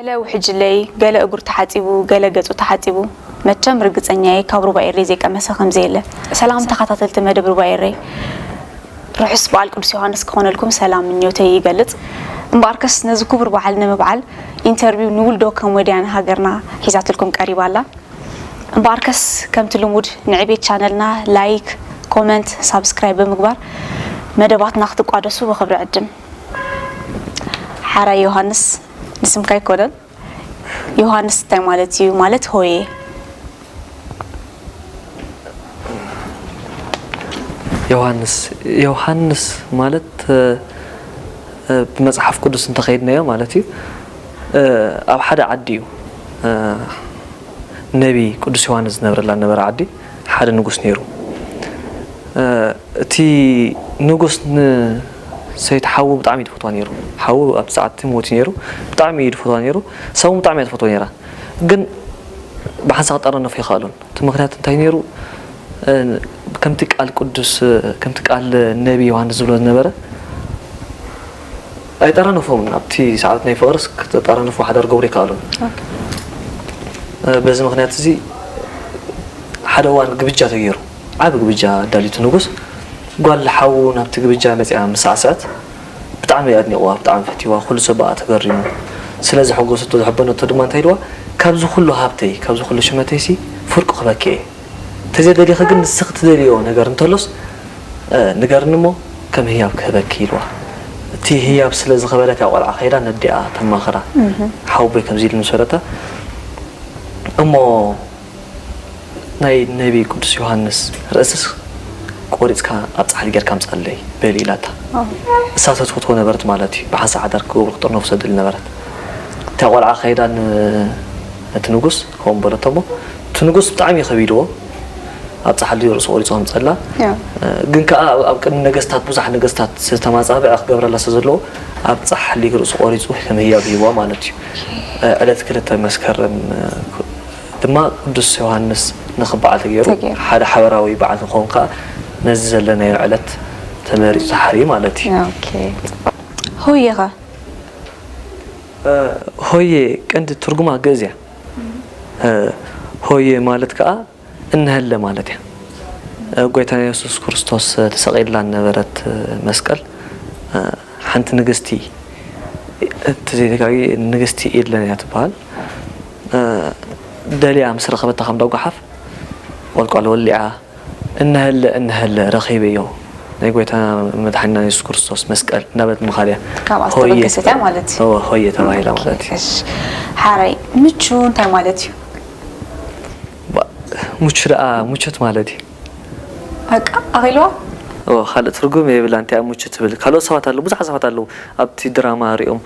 ገለ ውሕጅለይ፣ ገለ እግሩ ተሓጺቡ፣ ገለ ገጹ ተሓጺቡ፣ መቸም ርግጸኛየ ካብ ሩባ ኤረይ ዘይቀመሰ ከም ዘየለ። ሰላም ተኸታተልቲ መደብ ሩባ ኤረይ፣ ርሑስ በዓል ቅዱስ ዮሃንስ ክኾነልኩም ሰላም ምኞተይ ይገልጽ። እምበኣርከስ ነዚ ክቡር በዓል ንምብዓል ኢንተርቪው ንውልዶ ኮሜድያን ሃገርና ሒዛትልኩም ቀሪባ ኣላ። እምበኣርከስ ከምቲ ልሙድ ንዕቤት ቻነልና ላይክ፣ ኮመንት፣ ሳብስክራይብ ብምግባር መደባትና ክትቋደሱ ብኽብሪ ዕድም። ሓራይ ዮሃንስ ንስምካ ኣይኮነን። ዮሃንስ እንታይ ማለት እዩ? ማለት ሆየ። ዮሃንስ ዮሃንስ ማለት ብመፅሓፍ ቅዱስ እንተኸይድናዮ ማለት እዩ ኣብ ሓደ ዓዲ እዩ ነቢ ቅዱስ ዮሃንስ ዝነብረላ ነበረ ዓዲ ሓደ ንጉስ ነይሩ እቲ ንጉስ ንሰይቲ ሓዉ ብጣዕሚ እዩ ዝፈትዋ ነይሩ ሓዉ ኣብቲ ሰዓት ሞት ነይሩ ብጣዕሚ እዩ ዝፈትዋ ነይሩ ሰቡ ብጣዕሚ እያ ትፈትዎ ነይራ ግን ብሓንሳብ ክጠረነፉ ይኽእሉን እቲ ምኽንያት እንታይ ነይሩ ከምቲ ቃል ቅዱስ ከምቲ ቃል ነቢ ዮሃንስ ዝብሎ ዝነበረ ኣይጠራነፎምን ኣብቲ ሰዓት ናይ ፍቕርስ ክጠራነፉ ሓዳር ገብሩ ይከኣሉን በዚ ምኽንያት እዚ ሓደ እዋን ግብጃ ተገይሩ ዓቢ ግብጃ ኣዳልዩ እቲ ንጉስ ጓል ሓዉ ናብቲ ግብጃ መፂኣ ምስ ሰዕሰዐት ብጣዕሚ ኣድኒቕዋ ብጣዕሚ ፈትይዋ ኩሉ ሰብ ብኣ ተገሪሙ ስለ ዘሐጎሰቶ ዘሐበነቶ ድማ እንታይ ኢልዋ ካብዚ ኩሉ ሃብተይ ካብዚ ኩሉ ሽመተይሲ ፍርቁ ክበኪ እየ ተዘይደሊኺ ግን ንስኺ ትደልዮ ነገር እንተሎስ ንገርኒ እሞ ከም ህያብ ክህበኪ ኢልዋ እቲ ህያብ ስለ ዝኸበለት እያ ቆልዓ ከይዳ ነዲኣ ተማኽራ ሓውቦይ ከምዚ ኢሉ ምስ በለታ እሞ ናይ ነቢ ቅዱስ ዮሃንስ ርእስስ ቆሪፅካ ኣብ ፃሕሊ ጌርካ ኣምፀኣለይ በሊ ኢላታ እሳ ተትፈትዎ ነበረት ማለት እዩ ብሓንሳእ ሓዳር ክገብሩ ክጥርነፉ ሰደሊ ነበረት እታ ቆልዓ ከይዳ ነቲ ንጉስ ከምኡ በለቶ እሞ እቲ ንጉስ ብጣዕሚ ከቢድዎ ኣብ ፃሕሊ ርእሱ ቆሪፁ ከምፀላ ግን ከዓ ኣብ ቅድሚ ነገስታት ብዙሕ ነገስታት ዝተማፃብዐ ክገብረላ ስለ ዘለዎ ኣብ ፃሕሊ ርእሱ ቆሪፁ ከም ህያብ ሂብዋ ማለት እዩ ዕለት ክልተ መስከረም ድማ ቅዱስ ዮሃንስ ንኽበዓል ተገይሩ ሓደ ሓበራዊ በዓል ንኸውን ከዓ ነዚ ዘለናዮ ዕለት ተመሪፁ ዝሓር እዩ ማለት እዩ ሆየ ኸ ሆየ ቀንዲ ትርጉማ ግእዝ እያ ሆየ ማለት ከዓ እንሀለ ማለት እያ ጎይታና የሱስ ክርስቶስ ተሰቒላ ነበረት መስቀል ሓንቲ ንግስቲ እቲ ዘይተጋጊ ንግስቲ ኤለን እያ ትበሃል ደልያ ምስ ረኸበታ ከም ዳጓሓፍ ቆልቋል ወሊዓ እንሀለ እንሀለ ረኺበዮ ናይ ጎይታና መድሓኒና የሱስ ክርስቶስ መስቀል እንዳበለት ምኻድ እያ ካብኣ ዝተበገሰት እያ ማለት እዩ ሆየ ተባሂላ ማለት እዩ ሓራይ ምቹ እንታይ ማለት እዩ ሙቹ ደኣ ሙቸት ማለት እዩ በቃ ኣኺልዋ ካልእ ትርጉም የብላ እንታይ ሙቹ ትብል ካልኦት ሰባት ኣለዉ ብዙሓት ሰባት ኣለዉ ኣብቲ ድራማ ሪኦም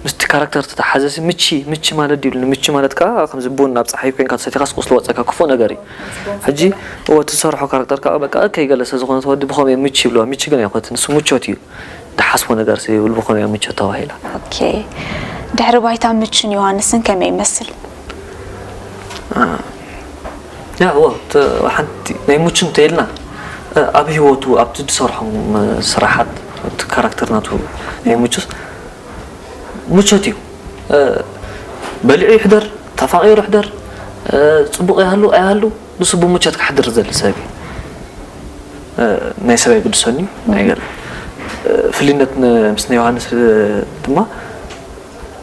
ምስቲ ካራክተር ተተሓዘሲ ምቺ ምቺ ማለት ድብልኒ ምቺ ማለት ከዓ ከምዚ ቡን ኣብ ፀሓይ ኮይንካ ተሰቲኻስ ቁስሊ ወፀካ ክፉእ ነገር እዩ ሕጂ እወ ትሰርሖ ካራክተር ከዓ በቃ እከይ ገለ ስለዝኾነ ተወዲ ብኸመይ ምቺ ይብልዋ ምቺ ግን ኣይኮነትን ንሱ ምቾት እዩ ድሓስቦ ነገር ይብል ብኸመይ ምቾት ተባሂላ ድሕሪ ባይታ ምቹን ዮሃንስን ከመይ ይመስል ያ እወ ሓንቲ ናይ ሙቹ እንተኢልና ኣብ ህይወቱ ኣብቲ ዝሰርሖም ስራሓት እቲ ካራክተር ናቱ ናይ ሙቹስ ሙቾት እዩ በሊዑ ይሕደር ተፋቒሩ ይሕደር ፅቡቕ ይሃሉ ኣይሃሉ ንሱ ብሙቾት ክሕድር ዘሊ ሰብ እዩ ናይ ሰብ ኣይግድሰኒ ኣይገለ ፍልነት ምስ ናይ ዮሃንስ ድማ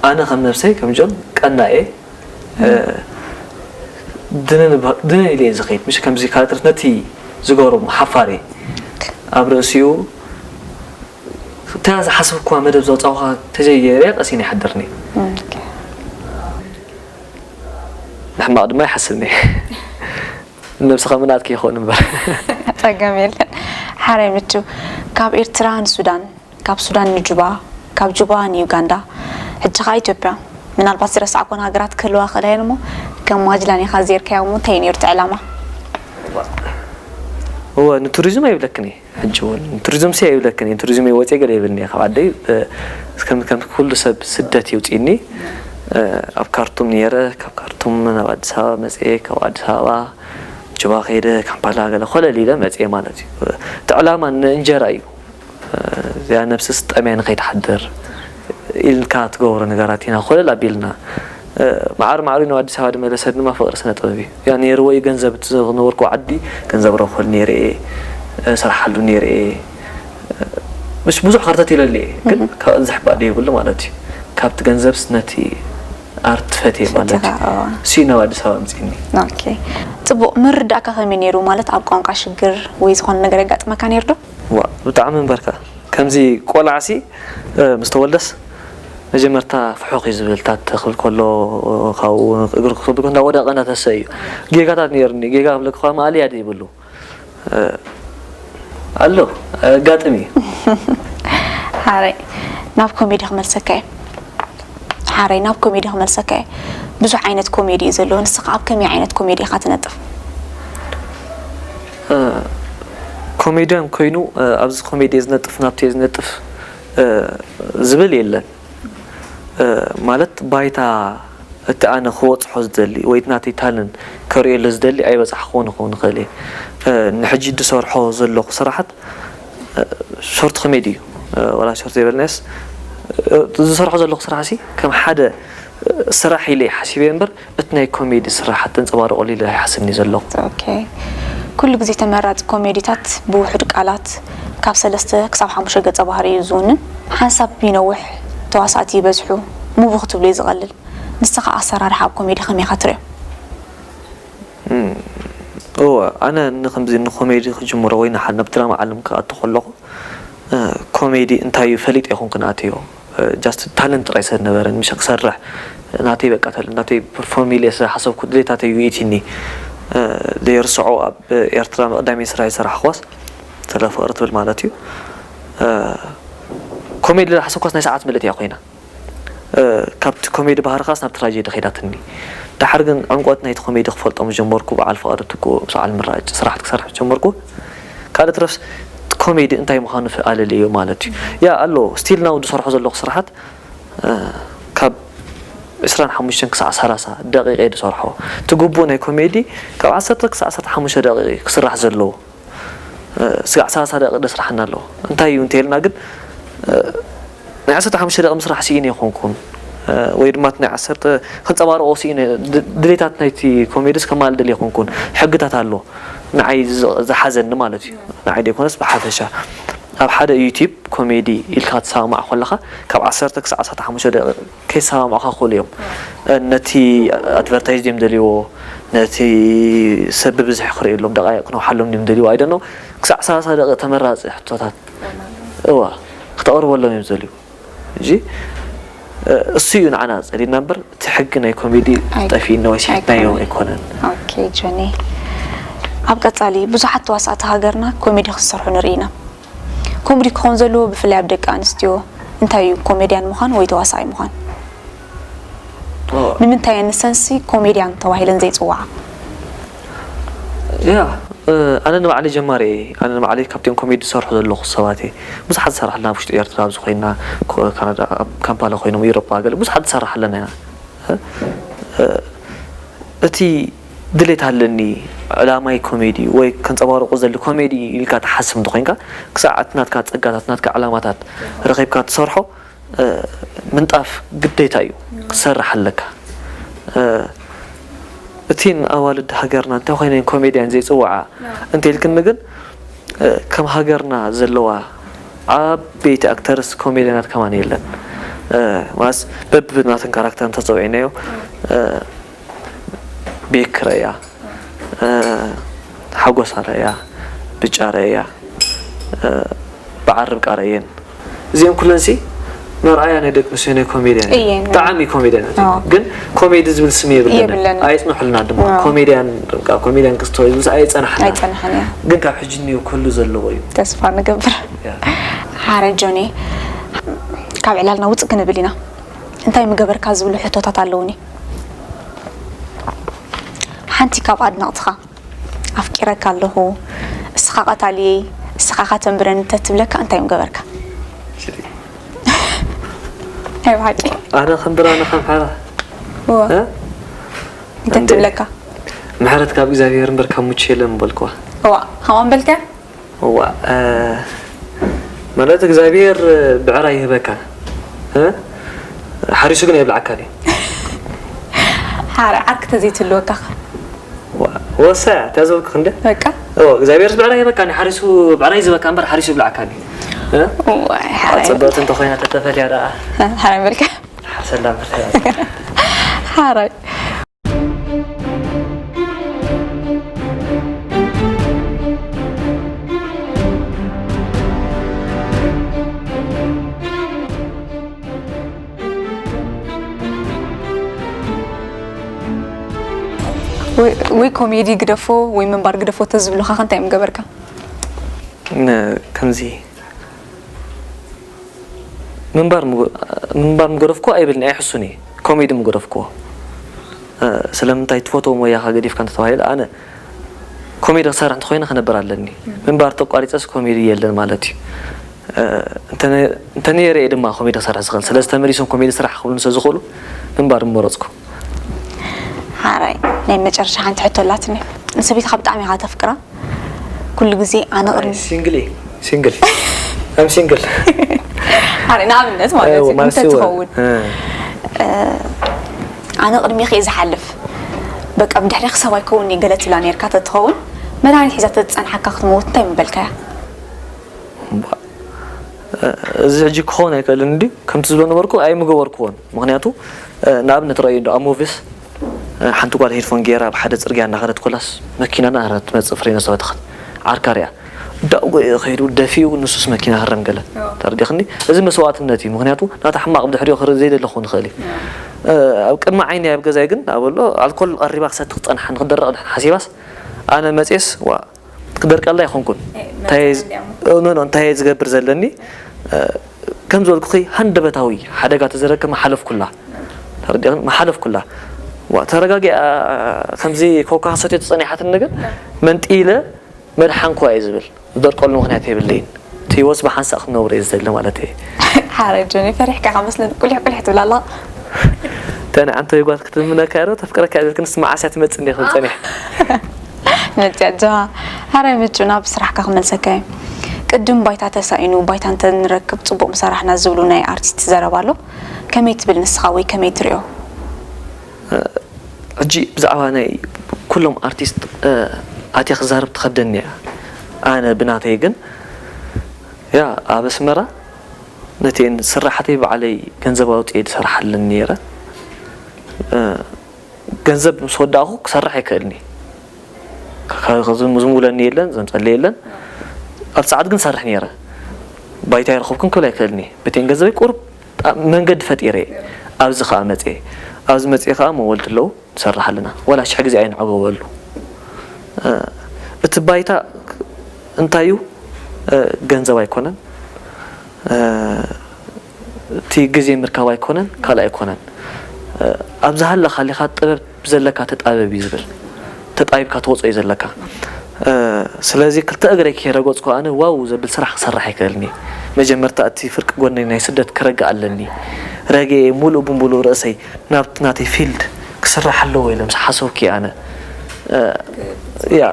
ኣነ ከም ነብሰይ ከም ጆን ቀናኤ ድንን ኢለ ዝኸይድ ምሽ ከምዚ ካልእ ነቲ ዝገበሮም ሓፋሪ ኣብ ርእሲኡ እታ ዝሓሰብኩዋ መደብ ዘውፃውካ ተዘይገይረ ቀሲነ ይሓድርኒ ንሕማቕ ድማ ይሓስብኒ ነብስኻ ምንኣትኪ ይኸውን እምበር ፀገም የለን ሓራይ ምቹ ካብ ኤርትራ ንሱዳን ካብ ሱዳን ንጁባ ካብ ጁባ ንዩጋንዳ ሕጂ ኸዓ ኢትዮጵያ ምናልባት ዝረሳዕኮን ሃገራት ክህልዋ ክእላ እየን እሞ ከም ማጅላን ኢኻ ዜርካዮ እሞ እንታይ እዩ ነይሩ እቲ ዕላማ እወ ንቱሪዝም ኣይብለክን እየ ሕጂ እውን ንቱሪዝም ሲ ኣይብለክን እየ ቱሪዝም እየ ወፅየ ገለ ይብልኒ እየ ካብ ዓደይ ከም ከም ኩሉ ሰብ ስደት ይውፅእኒ ኣብ ካርቱም ነይረ ካብ ካርቱም ናብ ኣዲስ ኣበባ መፅየ ካብ ኣዲስ ኣበባ ጅባ ከይደ ካምፓላ ገለ ኮለል ኢለ መፅየ ማለት እዩ እቲ ዕላማ ንእንጀራ እዩ እዚኣ ነብስስ ጠምያ ንኸይትሓድር ኢልካ ትገብሮ ነገራት ኢና ኮለል ኣቢልና። ማዕር ማዕሩ ናብ ኣዲስ ኣበባ ድመለሰ ድማ ፍቕሪ ስነ ጥበብ እዩ። ያ ነይርዎ እዩ ገንዘብ፣ እቲ ዝነበርኩ ዓዲ ገንዘብ ረኽበሉ ነይረ እየ፣ እሰርሓሉ ነይረ እየ። ምስ ብዙሕ ከርተት ኢለሉ እየ፣ ግን ካብ ዝሕባእ ደይብሉ ማለት እዩ። ካብቲ ገንዘብስ ነቲ ኣርት ፈትየ ማለት እዩ። እሱ እዩ ናብ ኣዲስ ኣበባ ኣምፅእኒ። ኦኬ፣ ፅቡቕ ምርዳእካ ከመይ ነይሩ? ማለት ኣብ ቋንቋ ሽግር ወይ ዝኾነ ነገር የጋጥመካ ነይሩ ዶ? ዋ፣ ብጣዕሚ እምበርካ ከምዚ ቆልዓ ሲ ምስ ተወልደስ መጀመርታ ፍሑኽ እዩ ዝብል። ታት ክብል ከሎ ካብኡ እግሪ ክብል ከሎ እንዳወደቐ እንዳተሰ እዩ። ጌጋታት ነይሩኒ። ጌጋ ክብለካ ከ ማእለያ ዘይብሉ ኣሎ፣ ኣጋጥም እዩ። ሓራይ ናብ ኮሜዲ ክመልሰካ እየ። ሓራይ ናብ ኮሜዲ ክመልሰካ እየ። ብዙሕ ዓይነት ኮሜዲ እዩ ዘለዎ። ንስኻ ኣብ ከመይ ዓይነት ኮሜዲ ኢኻ ትነጥፍ? ኮሜድያን ኮይኑ ኣብዚ ኮሜዲ ዝነጥፍ ናብቲ ዝነጥፍ ዝብል የለን። ማለት ባይታ እቲ ኣነ ክበፅሖ ዝደሊ ወይ ናተይ ታለንት ከርእየሉ ዝደሊ ኣይበፃሕክዎን ክኸውን ይኽእል እየ። ንሕጂ ዝሰርሖ ዘለኹ ስራሓት ሾርት ኮሜዲ እዩ። ዋላ ሾርት ዘይበልናዮስ ዝሰርሖ ዘለኹ ስራሕ ሲ ከም ሓደ ስራሕ ኢለ እየ ሓሲበ እምበር እቲ ናይ ኮሜዲ ስራሓት ተንፀባርቐሉ ኢለ ኣይሓስብን እየ ዘለኹ። ኦኬ። ኩሉ ግዜ ተመራፂ ኮሜዲታት ብውሑድ ቃላት ካብ ሰለስተ ክሳብ ሓሙሽተ ገፀ ባህሪ እዩ ዝውንን። ሓንሳብ ይነውሕ ተዋሳእቲ ይበዝሑ፣ ሙቡ ክትብሎ እዩ ዝቐልል። ንስኻ ኣሰራርሓ ኣብ ኮሜዲ ከመይ ኢኻ ትሪኦ? እወ፣ ኣነ ንከምዚ ንኮሜዲ ክጅምሮ ወይ ንሓ- ናብ ድራማ ዓለም ክኣቱ ከለኹ ኮሜዲ እንታይ እዩ ፈሊጠ ኣይኮንኩን ኣትዮ። ጃስት ታለንት ጥራይ ሰብ ነበረን ምሽ ክሰርሕ ናተይ በቃ ተል ናተይ ፐርፎርም ኢለ ስለ ሓሰብኩ ድሌታተይ እዩ ኢቲኒ። ለየርስዖ ኣብ ኤርትራ መቕዳሚ ስራሕ ይሰራሕኳስ ተለፍቕሪ ትብል ማለት እዩ። ኮሜዲ ዝሓሰብኳስ ናይ ሰዓት ምልእቲ እያ ኮይና። ካብቲ ኮሜዲ ባህርኻስ ናብ ትራጀዲ ከይዳትኒ። ደሓር ግን ዕምቆት ናይቲ ኮሜዲ ክፈልጦ ምስ ጀመርኩ፣ በዓል ፍቓዱ ትኩእ ምስ በዓል ምራጭ ስራሕቲ ክሰርሕ ምስ ጀመርኩ፣ ካልእ ትረፍስ ኮሜዲ እንታይ ምዃኑ ኣለለዮ ማለት እዩ። ያ ኣሎ ስቲል ናው ዝሰርሖ ዘለኹ ስራሓት ካብ ዕስራን ሓሙሽተን ክሳዕ ሰላሳ ደቂቕ እየ ዝሰርሖ። እቲ ግቡእ ናይ ኮሜዲ ካብ ዓሰርተ ክሳዕ ዓሰርተ ሓሙሽተ ደቂቕ እዩ ክስራሕ ዘለዎ። ስጋዕ ሰላሳ ደቂቕ ደስራሕና ኣለዎ። እንታይ እዩ እንተልና ግን ናይ ዓሰርተ ሓሙሽተ ደቂቕ ምስራሕ ስኢነ ኣይኮንኩን ወይ ድማ ናይ ዓሰርተ ከንፀባርቆ ስኢነ ድሌታት ናይቲ ኮሜድስ ከማልደል ኣይኮንኩን። ሕግታት ኣሎ ንዓይ ዝሓዘኒ ማለት እዩ። ንዓይ ደይኮነስ ብሓፈሻ ኣብ ሓደ ዩቲብ ኮሜዲ ኢልካ ትሰማማዕ ከለኻ ካብ ዓሰርተ ክሳዕ ዓሰርተ ሓሙሽተ ደቂቕ ከይሰማምዑኻ ክኽእሉ እዮም። ነቲ ኣድቨርታይዝ ድዮም ደልይዎ፣ ነቲ ሰብ ብብዝሒ ክርእየሎም ደቃይቕ ክነውሓሎም ድዮም ደልይዎ ኣይደኖ። ክሳዕ ሰላሳ ደቂቕ ተመራፂ ሕቶታት እዋ ክተቕርበሎም እዮም ዝደልዩ። እጂ እሱ እዩ ንዓና ፀሊና እምበር እቲ ሕጊ ናይ ኮሜዲ ጠፊእና ወይ ስሒትናዮ ኣይኮነን። ኦኬ ጆኒ፣ ኣብ ቀፃሊ ብዙሓት ተዋሳእቲ ሃገርና ኮሜዲ ክሰርሑ ንርኢ ኢና። ኮሜዲ ክኾን ዘለዎ ብፍላይ ኣብ ደቂ ኣንስትዮ እንታይ እዩ ኮሜድያን ምዃን ወይ ተዋሳኣይ ምዃን? ንምንታይ እየን ንሰንሲ ኮሜድያን ተባሂለን ዘይፅዋዓ? ያ ኣነ ንባዕለይ ጀማሪ እየ። ኣነ ንባዕለይ ካብቶም ኮሜዲ ዝሰርሑ ዘለኹ ሰባት እየ። ብዙሓት ዝሰራሕልና ኣብ ውሽጢ ኤርትራ ኣብዚ ኮይና ካናዳ ኣብ ካምፓላ ኮይኖም ኤውሮጳ ገለ ብዙሓት ዝሰራሕለና ኢና። እቲ ድሌት ኣለኒ ዕላማይ ኮሜዲ ወይ ከንፀባርቆ ዘሊ ኮሜዲ ኢልካ ትሓስብ እንተኮይንካ ክሳዕ እቲ ናትካ ፀጋታት ናትካ ዕላማታት ረኺብካ ትሰርሖ ምንጣፍ ግዴታ እዩ ክትሰርሕ ኣለካ። እቲን ኣዋልድ ሃገርና እንታይ ኮይነን ኮሜድያን ዘይፅውዓ እንተልክኒ ግን ከም ሃገርና ዘለዋ ዓበይቲ ኣክተርስ ኮሜድያናት ከማን የለን ማስ በብናተን ካራክተር እንተፀውዒናዮ ቤክ ረያ ሓጎስ ኣረያ ብጫ ረያ በዓል ርብቃ ረየን እዚኦም ኩለን ሲ መርኣያ ናይ ደቂ ኣንስትዮ ናይ ኮሜድያን እየን። ብጣዕሚ ኮሜድያናት እዮም። ግን ኮሜዲ ዝብል ስም የብለንን የብለንን። ኣየፅንሑልና ድማ ኮሜድያን ርብቃ ኮሜድያን ክስቶ ዝብል ኣይፀናሕና ኣይፀናሕን እያ። ግን ካብ ሕጂ እኒኦ ክህሉ ዘለዎ እዩ። ተስፋ ንገብር። ሓረ ጆኒ ካብ ዕላልና ውፅእ ክንብል ኢና። እንታይ ምገበርካ ዝብሉ ሕቶታት ኣለውኒ። ሓንቲ ካብ ኣድነቕትኻ ኣፍቂረካ ኣለኹ፣ እስኻ ቀታልየይ፣ እስኻ ኢኻ ተንብረኒ እንተትብለካ እንታይ ምገበርካ? ናይ ብሓቂ። ኣነ ከንብራ ኣነ ከምሓራ። እወ። እ? እንተትብለካ? ምሕረት ካብ እግዚኣብሔር እምበር ካብ ሙቼ የለን ምበልክዋ። እዋ፣ ከምኣ ምበልካ? እዋ፣ እ፣ ማለት እግዚኣብሔር ብዕራይ ይህበካ። እ? ሓሪሱ ግን የብልዓካ ድዩ? ሓረ ዓርክ ተዘይትልወካ ወሳ እታ ዝበልኩ ክንደ በቃ እግዚኣብሔር ብዕራይ ይበካ ሓሪሱ ብዕራይ ዝበካ እምበር ሓሪሱ ይብልዓካ ድዩ? ዋይ ሓረ ፅብቅቲ እንተኮይና ተተፈልያ ደኣ ሓረ በልካ ሰላም ሓረ ወይ ኮሜዲ ግደፎ ወይ ምንባር ግደፎ ተዝብሉካ ከ እንታይ ምገበርካ? ከምዚ ምንባር ምንባር ምገደፍኩ ኣይብልኒ ኣይሕሱን እየ ኮሜዲ ምገደፍኩዎ ስለምንታይ ትፈትዎ ሞያኻ ገዲፍካ እንተተባሂለ ኣነ ኮሜዲ ክሰርሕ እንተኮይነ ክነብር ኣለኒ ምንባር ተቋሪፀስ ኮሜዲ የለን ማለት እዩ እንተነየረ እየ ድማ ኮሜዲ ክሰርሕ ዝኽእል ስለዚ ተመሊሶም ኮሜዲ ስራሕ ክብሉኒ ስለዝኽእሉ ምንባር ምመረፅኩ ሓራይ ናይ መጨረሻ ሓንቲ ሕቶ ኣላትኒ ንሰበይትኻ ብጣዕሚ ኢኻ ተፍቅራ ኩሉ ግዜ ኣነ ቅድሚ ሲንግል ሲንግል ኣም ሲንግል ሓራይ ንኣብነት ማለት እዩ ማለት እንተ እዩ ትኸውን ኣነ ቅድሚኺ እየ ዝሓልፍ በቃ ብድሕሪኺ ሰብ ኣይከውን እየ ገለ ትብላ ነርካ ተትኸውን መድሃኒት ሒዛ ተዝፀንሓካ ክትመውት እንታይ ምበልካያ እዚ ሕጂ ክኸውን ኣይክእልን እንዲ ከምቲ ዝብሎ ነበርኩ ኣይምገበርክዎን ምክንያቱ ንኣብነት ረኣዩ እንዶ ኣብ ሞቪስ ሓንቲ ጓል ሄድፎን ገይራ ኣብ ሓደ ፅርግያ እናኸደት ኮላስ መኪና ናህረት ትመፅእ ፍሬኖ ዝተበተኸት ዓርካ ሪያ ዳኡ ጎ ከይዱ ደፊኡ ንሱስ መኪና ህረም ገለ ተረዲኽኒ እዚ መስዋእትነት እዩ ምክንያቱ ናታ ሕማቕ ብድሕሪኡ ክርኢ ዘይደለኹ ንኽእል እዩ ኣብ ቅድሚ ዓይኒ ኣብ ገዛይ ግን ኣበሎ ኣልኮል ቀሪባ ክሰቲ ክፀንሓ ንክደረቕ ድሕን ሓሲባስ ኣነ መፅስ ዋ ክደርቀላ ኣይኮንኩን እንታይ እየ ዝገብር ዘለኒ ከም ዝበልኩኺ ሃንደበታዊ ሓደጋ ተዘረከ መሓለፍኩላ ተረዲእኽን መሓለፍኩላ ዋ ተረጋጊኣ ከምዚ ኮካ ሰትዮ ተፀኒሓትኒ ግን መንጢለ መድሓንኩዋ እየ ዝብል ዝደርቀሉ ምክንያት የብለይን እቲ ህይወት ብሓንሳእ ክነብሮ እየ ዝደሊ ማለት እየ ሓረ ጆኒ ፈሪሕካ ከመስለን ቁሊሕ ቁሊሕ ትብል ኣላ ተነ ኣንተ ይጓት ክትምነካ ዶ ተፍቅረካ እያ ዝብል ክንስ መዓስ እያ ትመፅእ እንደ ክብል ፀኒሕ መፅያ ጀማ ሓራይ ምጩና ብስራሕካ ክመልሰካ እዩ ቅድም ባይታ ተሳኢኑ ባይታ እንተንረክብ ፅቡቅ ምሰራሕና ዝብሉ ናይ ኣርቲስት ዘረባ ኣሎ ከመይ ትብል ንስኻ ወይ ከመይ ትሪኦ ሕጂ ብዛዕባ ናይ ኩሎም ኣርቲስት ኣትየ ክዛረብ ትኸብደኒ እያ ኣነ ብናተይ ግን ያ ኣብ ኣስመራ ነቲአን ስራሕተይ ባዕለይ ገንዘብ ኣውፅኤ ዝሰርሓለን ነይረ ገንዘብ ምስ ወዳእኹ ክሰርሕ ኣይክእልኒ ዝምውለኒ የለን ዘምፀለ የለን ኣብ ሰዓት ግን ሰርሕ ነይረ ባይታ ይረኸብኩን ክብል ኣይክእልኒ በቴን ገንዘበይ ቁርብ መንገዲ ፈጢረ ኣብዚ ከዓ መፅየ ኣብዚ መፅየ ከዓ መወልድ ኣለዉ ንሰርሕ ኣለና ወላ ሽሕ ግዜ ኣይንዕገበሉ እቲ ባይታ እንታይ እዩ ገንዘብ ኣይኮነን እቲ ግዜ ምርካብ ኣይኮነን ካልእ ኣይኮነን ኣብ ዝሃለኻ ሊኻ ጥበብ ብዘለካ ተጣበብ እዩ ዝብል ተጣቢብካ ትወፅኦ እዩ ዘለካ ስለዚ ክልተ እግረይ ከይረገፅኩ ኣነ ዋው ዘብል ስራሕ ክሰርሕ ኣይክእልኒ መጀመርታ እቲ ፍርቂ ጎነይ ናይ ስደት ክረግእ ኣለኒ ረግኤ ሙሉእ ብሙሉእ ርእሰይ ናብቲ ናተይ ፊልድ ክስራሕ ኣለዎ ኢለ ምስ ሓሰብኩ ኣነ ያ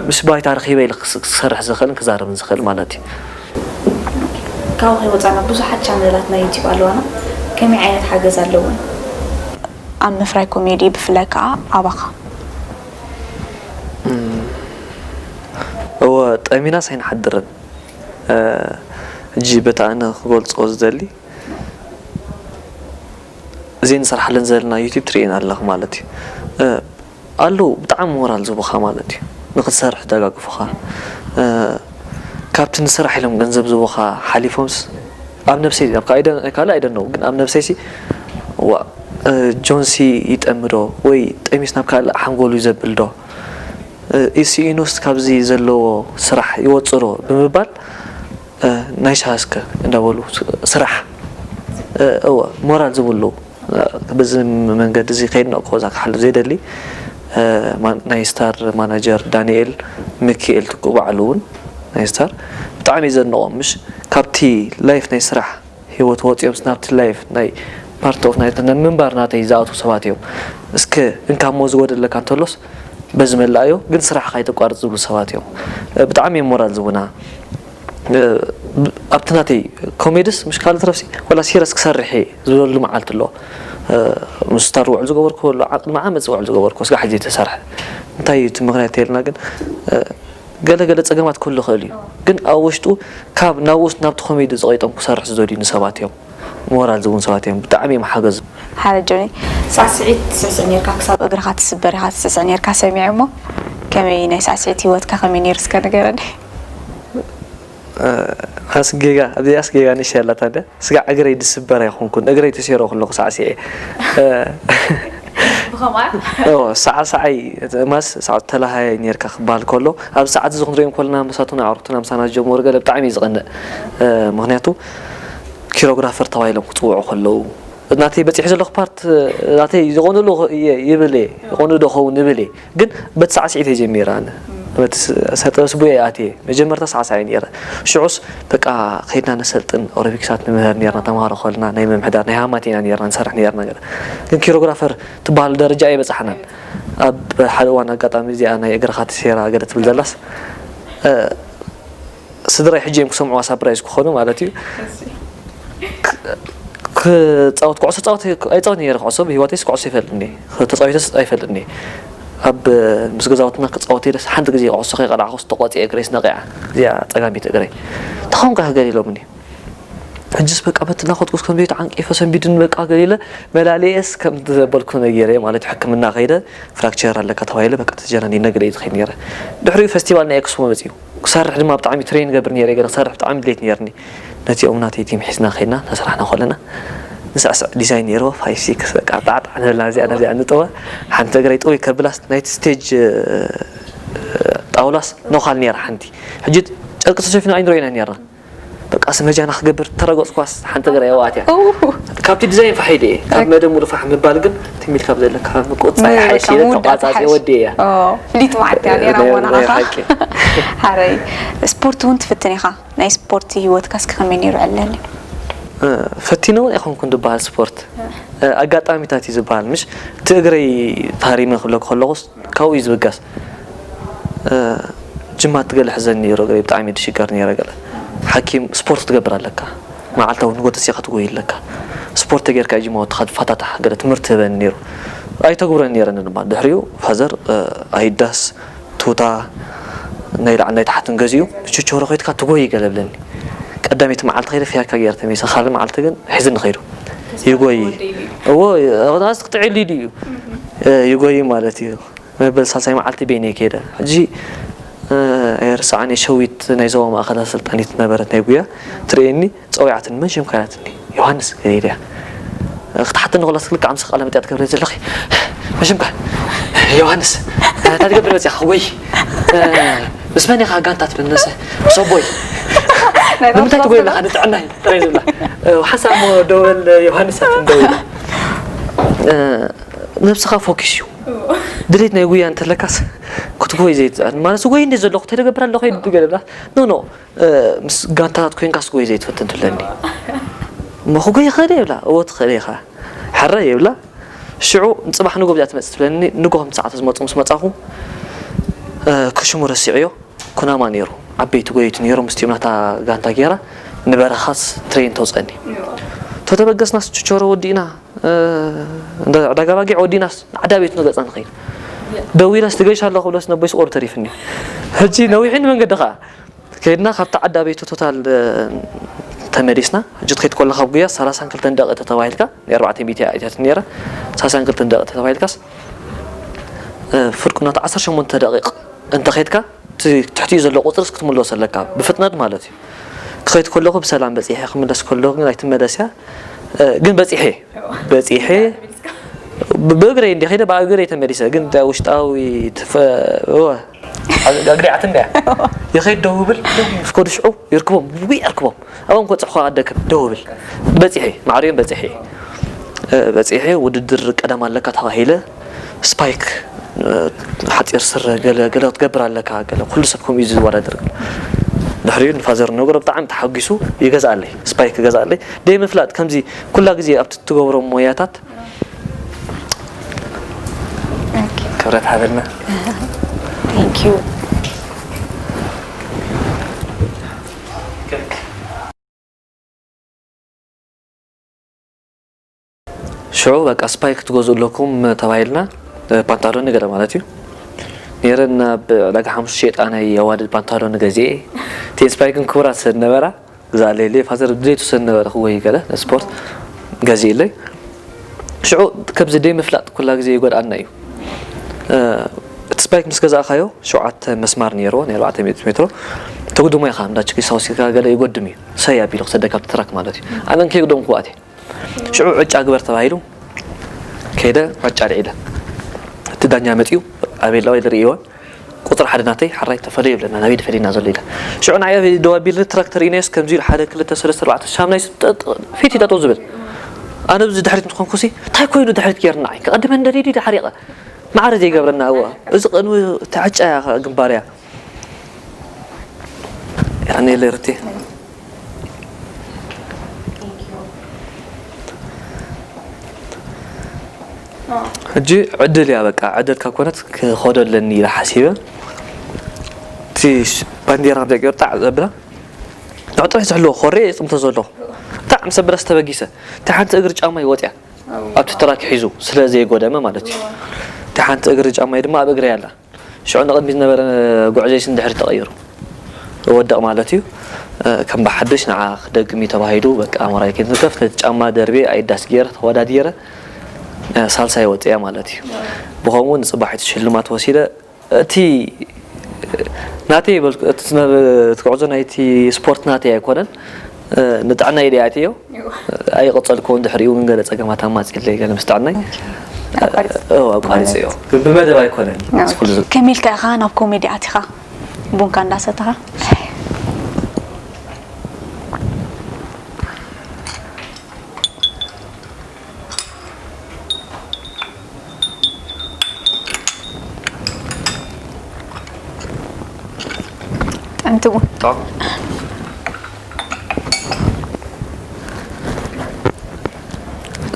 ምስ ባይታ ረኺበ ኢለ ክሰርሕ ዝኽእልን ክዛረብን ዝኽእል ማለት እዩ ካብኡ ከይወፃና ብዙሓት ቻነላት ናይ ዩቲብ ኣለዋና ከመይ ዓይነት ሓገዝ ኣለውን ኣብ ምፍራይ ኮሜዲ ብፍላይ ከዓ ኣባኻ እወ ጠሚናስ ኣይንሓድርን ሕጂ በቲ ኣነ ክገልፆ ዝደሊ እዚ ንሰርሓለን ዘለና ዩቲብ ትርእየን ኣለኽ ማለት እዩ ኣለዉ ብጣዕሚ ሞራል ዝቡኻ ማለት እዩ ንክትሰርሕ ደጋግፉኻ ካብቲ ንስራሕ ኢሎም ገንዘብ ዝቡኻ ሓሊፎምስ ኣብ ነብሰይ ኣብ ካልእ ኣይደነው ግን ኣብ ነብሰይሲ ዋ ጆንሲ ይጠምዶ ወይ ጠሚስ ናብ ካልእ ሓንጎሉ ይዘብል ዶ ኢሲኢኖስ ካብዚ ዘለዎ ስራሕ ይወፅእ ዶ ብምባል ናይ ሻሃስከ እንዳበሉ ስራሕ እወ ሞራል ዝብሉ በዚ መንገዲ እዚ ከይድ ነው ከዛ ክሓልፍ ዘይደሊ ናይ ስታር ማናጀር ዳንኤል ሚኪኤል ትኩ ባዕሉ እውን ናይ ስታር ብጣዕሚ ዘንቆም ምሽ ካብቲ ላይፍ ናይ ስራሕ ህይወት ወፂኦም ናብቲ ላይፍ ናይ ፓርት ኦፍ ናይ ምንባር ናተይ ዝኣትዉ ሰባት እዮም እስከ እንካሞ ዝጎደለካ እንተሎስ በዚ መላእዮ ግን ስራሕኻ ኣይተቋርፅ ዝብሉ ሰባት እዮም ብጣዕሚ እዮም ሞራል ዝቡና ኣብቲ ናተይ ኮሜድስ ምሽ ካልእ ትረፍሲ ወላ ሲረስ ክሰርሕ እየ ዝበሉ መዓልቲ ኣሎ። ምስ ስታር ውዕል ዝገበርኩ ኣሎ፣ ዓቕን መዓመፅ ውዕል ዝገበርኩ ስጋ ሕጂ ተሰርሐ። እንታይ እዩ እቲ ምክንያት ተልና ግን ገለ ገለ ፀገማት ክህሉ ይኽእል እዩ። ግን ኣብ ውሽጡ ካብ ናብ ውስጥ ናብቲ ኮሜዲ ዝቐይጦም ክሰርሕ ዝደልዩ ንሰባት እዮም። ሞራል ዝውን ሰባት እዮም። ብጣዕሚ እዮም ሓገዝ። ሓደ ጆኒ፣ ሳዕስዒት ትስዕስዕ ነርካ፣ ክሳብ እግርኻ ትስበር ኢኻ ትስዕስዕ ነርካ ሰሚዐ እሞ፣ ከመይ ናይ ሳዕስዒት ህይወትካ ከመይ ነይሩ እስከ ንገረኒ። ኣስጌጋ ኣብዚኣስ ጌጋ ንሽ ያላታ ደ ስጋ እግረይ ድስበር ኣይኮንኩን፣ እግረይ ተሴሮ ከለኹ ሳዕስዒ። ብኸምኣ ሳዕሳዓይ ማስ ሳዕ ተላሃይ ነርካ ክበሃል ከሎ፣ ኣብ ሰዓት እዚ ክንሪኦም ከለና መሳቱና ኣዕሩኽትና ምሳና ዝጀመሩ ገለ ብጣዕሚ እዩ ዝቐንእ። ምክንያቱ ኪሮግራፈር ተባሂሎም ክፅውዑ ከለዉ ናተይ በፂሑ ዘለኹ ፓርት ናተይ ዝቆንሉ ይብል እየ፣ ይቆኑ ዶ ኸውን ይብል እየ። ግን በቲ ሳዕስዒት እየ ጀሚረ። ኣነ በቲ ሰጠበስ ቡየ ኣትየ መጀመርታ ሳዕሳዒ ነይረ። ሽዑስ በቃ ከይድና ነሰልጥን ኦሮቢክሳት ንምህር ነርና፣ ተምሃሮ ከልና ናይ ምምሕዳር ናይ ሃማት ኢና ነርና ንሰርሕ ነርና። ገለ ግን ኪሮግራፈር ትበሃል ደረጃ ኣይበፃሕናን። ኣብ ሓደ እዋን ኣጋጣሚ እዚኣ ናይ እግርኻ ትሴራ ገለ ትብል ዘላስ ስድራይ ሕጂ እዮም ክሰምዑዋ ሳፕራይዝ ክኾኑ ማለት እዩ። ክፃወት ኩዕሶ ፃወት ኣይፃወት ነረ ኩዕሶ ብህይወተይስ ኩዕሶ ይፈልጥኒ ተፃዊተስ ኣይፈልጥኒ። ኣብ ምስ ገዛውትና ክፃወት ኢለስ ሓንቲ ግዜ ኩዕሶ ከይቀላዕኩስ ተቆፂ እግረይስ ነቂዓ። እዚኣ ፀጋሚት እግረይ ተኸውንካ ክገር ኢሎምኒ። ሕጅስ በቃ በትናኸትኩስ ከም ዘይተዓንቂፈ ሰንቢድን በቃ ገሊለ መላለየስ ከም ዘበልኩ ነጊረ ማለት ሕክምና ከይደ ፍራክቸር ኣለካ ተባሂለ በቃ ተጀናኒ ነግረ እዩ ዝኸይድ ነረ። ድሕሪኡ ፈስቲቫል ናይ ኤክስፖ መፅዩ ክሰርሕ ድማ ብጣዕሚ ትሬን ገብር ነረ ገለ ክሰርሕ ብጣዕሚ ድሌት ነርኒ። ነቲኦም ናተይ ቲም ሒዝና ከይድና እናሰራሕና ከለና ንሳዕስዕ ዲዛይን ነርዎ ፋይቭ ሲክስ በቃ ጣዕጣዕ ንብላ እዚኣ ነዚኣ ንጥወ። ሓንቲ እግረይ ጥውይ ከብላስ ናይቲ ስቴጅ ጣውላስ ነዃል ነራ ሓንቲ ሕጂ ጨርቂ ተሸፊኑ ኣይንረኢና ነርና። በቃ ስመጃና ክገብር ተረገጽኳስ ሓንቲ እግረይ ኣዋትያ። ካብቲ ዲዛይን ፋሕ ኢለ እየ ካብ መደብ ሙሉ ፋሕ ምባል ግን ትሚል ካብ ዘለካ ምቁጻ ይሓይሽ ኢለ ተቋጻጺ ወዲ እያ። ፍሊት መዓልቲ እያ ነራ እሞ ንዓኻ። ሓረይ ስፖርት እውን ትፍትን ኢኻ። ናይ ስፖርት ህይወትካ እስኪ ከመይ ነይሩ ዕለኒ? ፈቲነ እውን ኣይኮንኩን ዝበሃል ስፖርት ኣጋጣሚታት እዩ ዝበሃል ምሽ እቲ እግረይ ታሪመ ክብለኩ ከለኹስ ካብኡ እዩ ዝብገስ። ጅማት ገለ ሕዘኒ ነይሩ እግረይ ብጣዕሚ ድሽገር ነይረ ገለ ሓኪም ስፖርት ትገብር ኣለካ መዓልታዊ ንጎተሲኻ ትጎይ ኣለካ ስፖርት ተጌርካ ጅማ ወትኻ ትፋታታሕ ገለ ትምህርቲ ህበኒ ነይሩ ኣይተግብረን ነይረን ድማ ድሕሪኡ ፋዘር ኣይዳስ ቱታ ናይ ላዕሊ ናይ ታሕትን ገዚኡ ችቸሮ ከይድካ ትጎይ ገለ ብለኒ ቀዳመይቲ መዓልቲ ከይደ ፍያካ ገይረ ተመይሰ ካልእ መዓልቲ ግን ሒዝኒ ከይዱ ይጎይ እዎ ኣስ ክትዕል ኢሉ እዩ ይጎይ ማለት እዩ መበል ሳልሳይ መዓልቲ ቤነ ከይደ ሕጂ ኣይርስዓን ሸዊት ናይ ዞባ ማእኸል ኣሰልጣኒት ነበረት ናይ ጉያ ትርእየኒ ፀዊዓትኒ መን ሽምካ ኢላትኒ ዮሃንስ ገለ ኢለያ ክትሓተኒ ከላ ስክልካ ኣምስ ቃለ መጥያ ትገብረ ዘለኺ መሽምካ ዮሃንስ እንታይ ትገብር መፅያ ወይ ምስ መን ኢኻ ጋንታ ትብል ነሰ ምስ ኣቦይ ንምንታይ ትጎይ ኣለኻ ንጥዕናይ ጥራይ ዝብላ ሓንሳብ እሞ ደወል ዮሃንስ ኣትንደው ነብስኻ ፎኪስ እዩ ድሌት ናይ ጉያ እንተለካስ ክትጎይ ዘይትፅዕር ማለት ጎይ እንደ ዘለኹ ተደገብር ኣለኹ ይድገለላ ኖ ኖ ምስ ጋንታታት ኮይንካስ ጎይ ዘይትፈትን ትብለኒ እሞ ክጎይ ይኽእል የብላ እዎ ትኽእል ኢኻ ሕረ የብላ ሽዑ ንፅባሕ ንጎ ብዚኣ ትመፅእ ትብለኒ ንጎ ከምቲ ሰዓት ዝመፁ ምስ መፃኹ ክሽሙ ረሲዕዮ ኩናማ ነይሩ ዓበይቲ ጎየይቲ ነይሮም ምስቲኦም ናታ ጋንታ ገይራ ንበረኻስ ትሬን ተውፀኒ ተተበገስናስ ችቸሮ ወዲእና ዕዳጋ ባጊዕ ወዲእናስ ዓዳ ቤቱ ንገፃ ንኸይድ ደዊለስ ትገይሽ ኣለኹ ብለስ ነቦይ ስቆር ተሪፍኒ ሕጂ ነዊሕኒ መንገዲ ከዓ ከይድና ካብቲ ዓዳ ቤቱ ቶታል ተመሊስና ሕጂ ትኸይድ ከሎ ካብ ጉያ ሰላሳን ክልተን ደቂ ተተባሂልካ ናይ ኣርባዕተ ሚእቲ እያ እትያት ነይራ ሰላሳን ክልተን ደቂ ተተባሂልካስ ፍርቁ ናቱ ዓሰርተ ሸሞንተ ደቂቕ እንተኸይድካ ትሕቲኡ ዘሎ ቁፅርስ ክትምለሶ ኣለካ ብፍጥነት ማለት እዩ ክኸይድ ከለኹ ብሰላም በፂሐ ክምለስ ከለኹ ግን ኣይትመለስ እያ ግን በፂሐ በፂሐ ብእግረይ እንዲ ከይደ ብእግረይ ተመሊሰ ግን ውሽጣዊ እግሪ ዓት እንዳ ይኸይድ ደው ብል ፍኮዱ ሽዑ ይርክቦም ዊ ይርክቦም ኣብኦም ክበፅሕ ከ ኣደክም ደው ብል በፂሐ ማዕሪኦም በፂሐ በፂሐ ውድድር ቀደም ኣለካ ተባሂለ ስፓይክ ሓፂር ስረ ገለ ገለ ክትገብር ኣለካ ገለ ኩሉ ሰብ ከምኡ እዩ ዝወዳደር ድሕሪኡ ንፋዘር ነገሮ ብጣዕሚ ተሓጒሱ ይገዝኣለይ ስፓይክ ይገዝኣለይ ደይ ምፍላጥ ከምዚ ኩላ ግዜ ኣብቲ ትገብሮ ሞያታት ክብረት ሃበልና Thank you. ሽዑ በቃ ስፓይክ ክትገዝኡ ኣለኩም ተባሂልና፣ ፓንታሎኒ ገለ ማለት እዩ። ነይረን ናብ ዕዳጋ ሓሙሽተ ሸጣ ናይ ኣዋልድ ፓንታሎኒ ገዚኤ። እተን ስፓይክን ክቡራት ስለ ዝነበራ ግዛእለይ ኢለ ፋዘር ድሌቱ ስለ ዝነበረ ክጎይ ገለ ስፖርት ገዚእለይ። ሽዑ ከምዚ ደይ ምፍላጥ ኩላ ግዜ ይጎድኣና እዩ። እቲ ስፓይክ ምስ ገዛእካዮ ሸውዓተ መስማር ነይርዎ፣ ናይ ኣርባዕተ ሚእቲ ሜትሮ ተጉድሞ ኢኻ። እንዳ ችኪሳ ወሲድካ ገለ ይጎድም እዩ። ሰይ ኣቢሉ ክሰደካ ኣብቲ ትራክ ማለት እዩ። ኣነ እንከይጉደምኩ ኣትየ። ሽዑ ዕጫ ግበር ተባሂሉ ከይደ ዕጫ ልዒለ። እቲ ዳኛ መጺኡ ኣቤላ ወይ ዝርእይዎን ቁጽሪ ሓደ ናተይ ሓራይ ተፈለዩ ይብለና፣ ናበይ ድፈለዩና ዘሎ ኢለ። ሽዑ ንዓይ ኣበይ ደው ኣቢልኒ ትራክ ተርእዩናዮስ ከምዚ ኢሉ ሓደ ክልተ ሰለስተ ኣርባዕተ ሻምናይ ስ-፣ ጠጥ-፣ ፊት እዩ ጠጠው ዝብል። ኣነ ብዚ ድሕሪት ምስ ኮንኩሲ እንታይ ኮይኑ ድሕሪት ገይርና ንዓይ ክቐድመ እንደልዩ ድዩ ሓሪቐ? ማዕረ ዘይገብረና እዋ። እዚ ቅድሚ እቲ ዕጫ እያ ግንባር እያ። ያኔ ለርቴ ሕጂ ዕድል እያ በቃ። ዕድል ካብ ኮነት ክኸዶ ኣለኒ ኢለ ሓሲበ። እቲ ባንዴራ ከም ደቂ ወጣዕ ዘብላ ንዕጥራይ ዝሕልዎ ኮሬ የፅምቶ ዘለኹ። ብጣዕሚ ሰብለስ ተበጊሰ። እቲ ሓንቲ እግሪ ጫማ ይወፅያ ኣብቲ ትራክ ሒዙ ስለ ዘይጎደመ ማለት እዩ። እቲ ሓንቲ እግሪ ጫማይ ድማ ኣብ እግሪ ኣላ። ሽዑ ንቕድሚት ዝነበረ ጉዕዞይስ ንድሕሪት ተቐይሩ። ወደቕ ማለት እዩ። እ፣ ከም ብሓድሽ ንዓ ክደግም እዩ ተባሂሉ፣ በቃ ኣሞራይ ከይትንከፍ፣ ነቲ ጫማ ደርቤ፣ ኣይዳስ ገይረ፣ ተወዳዲረ፣ እ፣ ሳልሳይ ወፅያ ማለት እዩ። ብኸምኡ ንፅባሒቱ ሽልማት ወሲደ፣ እቲ ናተይ ይበልኩ፣ እቲ ዝነበ-፣ እቲ ጉዕዞ ናይቲ ስፖርት ናተይ ኣይኮነን። እ፣ ንጥዕናይ ኢለ ኣትዮ። ኣይቐጸልኩዎን፣ ድሕሪኡ ግን ገለ ጸገማት ኣማጺእለይ፣ ገለ ምስ ጥዕናይ። ኣቋሪጽ። እዎ፣ ኣቋሪጸዮ። ግን ብመደብ ኣይኮነን። ኣዎ። እዚ ኩሉ ዝብል። ከመይ ኢልካ ኢኻ ናብ ኮሜዲ ኣቲኻ? ቡንካ እንዳሰተኻ? ጥዕምቲ ቡን። ጥዑም።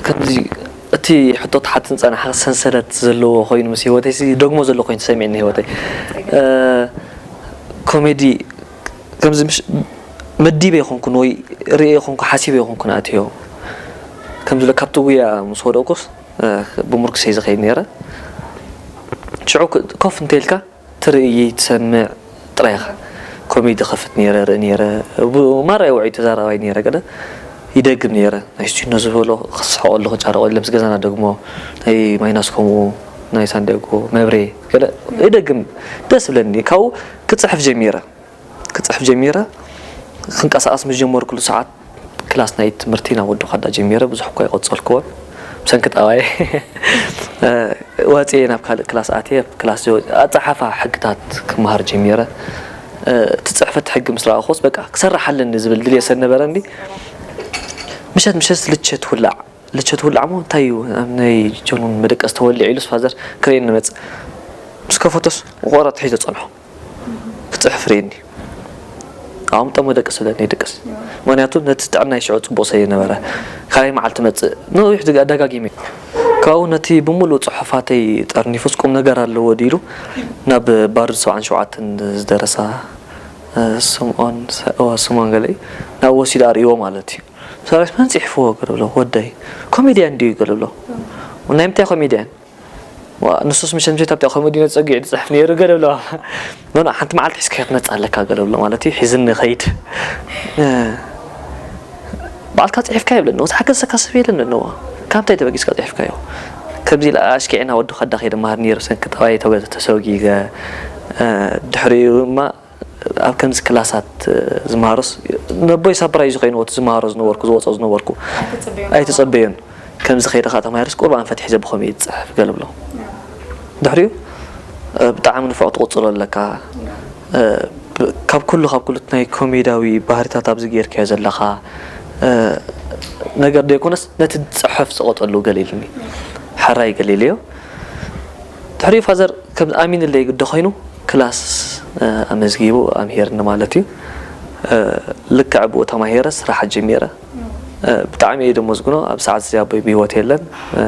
ከምዚ እቲ ሕቶ ትሓትን ጸናሕካ ሰንሰለት ዘለዎ ኮይኑ ምስ ህይወተይ ሲ-፣ ደግሞ ዘሎ ኮይኑ ተሰሚዕኒ ህይወተይ። እ፣ ኮሜዲ ከምዚ ምሽ-፣ መዲበ ኣይኮንኩን ወይ ርእየ ኣይኮንኩ፣ ሓሲበ ኣይኮንኩን ኣትዮ። ከምዚ ኢለ ካብቲ ጉያ ምስ ወደቅኩስ፣ እ፣ ብምርኩሰይ ዝኸይድ ነይረ። ሽዑ ክ-፣ ኮፍ እንተ ኢልካ ትርኢ፣ ትሰምዕ ጥራይ ኢኻ። ኮሜዲ ከፍት ነይረ፣ ርኢ ነይረ። ቡ-፣ ማራ ውዑይ ተዛራባይ ነይረ። ገለ ይደግም ነይረ። ናይ ስቲኖ ዝበሎ ክስሕቀሉ፣ ክጫረቀሉ፣ ምስ ገዛና ደግሞ ናይ ማይናስ ከምኡ፣ ናይ ሳንዲያጎ መብሬ፣ ገለ ይደግም። ደስ ብለኒ። ካብኡ ክጽሕፍ ጀሚረ። ክጽሕፍ ጀሚረ። ክንቀሳቀስ ምስ ጀመርኩሉ ሰዓት ክላስ ናይ ትምህርቲ ናብ ወዲ ኳዳ ጀሚረ። ብዙሕ እኳ ኣይቀጸልኩዎን። ብሰንኪ ጠባየ፣ እ፣ ወጽየ ናብ ካልእ ክላስ ኣትየ። ክላስ ዘወ-፣ ኣጸሓፋ ሕግታት ክመሃር ጀሚረ። እ፣ እቲ ጽሕፈት ሕጊ ምስ ረኣኹስ፣ በቃ፣ ክሰርሕ ኣለኒ ዝብል ድልየት ስለ ነበረኒ፣ ምሸት ምሸት ልቸት ውላዕ፣ ልቸት ውላዕ እሞ እንታይ እዩ፣ ኣብ ናይ ጀኑን መደቀሲ ተወሊዑ ኢሉስ ፋዘር ክርእየኒ መጽእ። ምስ ከፈቶስ፣ ቆረጥ ሒዘ ጸንሖ። ክጽሕፍ ርእየኒ። ኣቕምጦ መደቀሲ ስለኒ ይድቅስ። ምኽንያቱ ነቲ ጥዕናይ ሽዑ ጽቡቕ ስለ ዝነበረ። ካልኣይ መዓልቲ መጽእ። ነዊሕ ድጋ-፣ ኣደጋጊመ። ካብኡ ነቲ ብምሉእ ጽሑፋተይ ጠርኒፉስ ቁም ነገር ኣለዎ ድኢሉ ናብ ባሩድ ሰብዓን ሸውዓተን ዝደረሳ፣ እ፣ ስምኦን ሰ-፣ እዋ፣ ስምኦን ገለ እዩ። ናብ ወሲዱ ኣርእይዎ ማለት እዩ። ሰራዊት መን ጽሒፍዎ ገለ ብሎ፣ ወደይ። ኮሜድያን ድዩ ገለ ብሎ። ናይ ምንታይ ኮሜድያን? ዋ፣ ንሱስ ምሸት ምሸት ኣብታ ኮሜዲ ነጸጊዑ ዝጽሕፍ ነይሩ ገለ ብለዋ። ኖ፣ ኖ፣ ሓንቲ መዓልቲ ሒዝካ ክትመጽእ ኣለካ ገለ ብሎ ማለት እዩ። ሒዝኒ ኸይድ። እ፣ ባዕልካ ጽሒፍካ ይብለኒ። እዚ ሓገዝ ዘካ ሰብ የለን ኣለዋ። ካብ እንታይ ተበጊስካ ጽሒፍካዮ? ከምዚ ኢላ ኣሽኪዕና ወዲ ኸዳ ከይደ መሃር ነይሩ ሰንኪ ጠባይ ተገ-፣ ተሰጊገ፣ እ፣ ድሕሪኡ ድማ ኣብ ከምዚ ክላሳት ዝመሃሩስ ነቦይ ሳፕራይዝ ኮይኑ እቲ ዝመሃሮ ዝነበርኩ ዝወጾ ዝነበርኩ ኣይትጽበዮን። ኣይትጸበዮን። ከምዚ ከይደ ከዓ ተማሂርስ ቁርብ ኣንፈት ሒዘ ብኸመይ ይጽሕፍ ገለ ብሎ። ድሕሪኡ፣ እ፣ ብጣዕሚ ንፉዕ ትቕጽሎ ኣለካ። እ፣ ብ-፣ ካብ ኩሉ፣ ካብ ኩሉ እቲ ናይ ኮሜዳዊ ባህሪታት ኣብዚ ጌርካዮ ዘለኻ፣ እ፣ ነገር ደይኮነስ ነቲ ዝጽሕፍ ዝቐጸሉ ገለ ኢሉኒ። ሕራይ ገለ ኢለዮ። ድሕሪኡ ፋዘር ከም ኣሚንለይ ግዲ ኮይኑ ክላስ፣ እ፣ ኣመዝጊቡ ኣምሂርኒ ማለት እዩ። እ፣ ልክዕ ብኡ ተማሂረ ስራሕ ጀሚረ። እ፣ ብጣዕሚ እየ ደሞ ዝግኖ። ኣብ ሰዓት እዚ ኣቦይ ብህይወት የለን። እ፣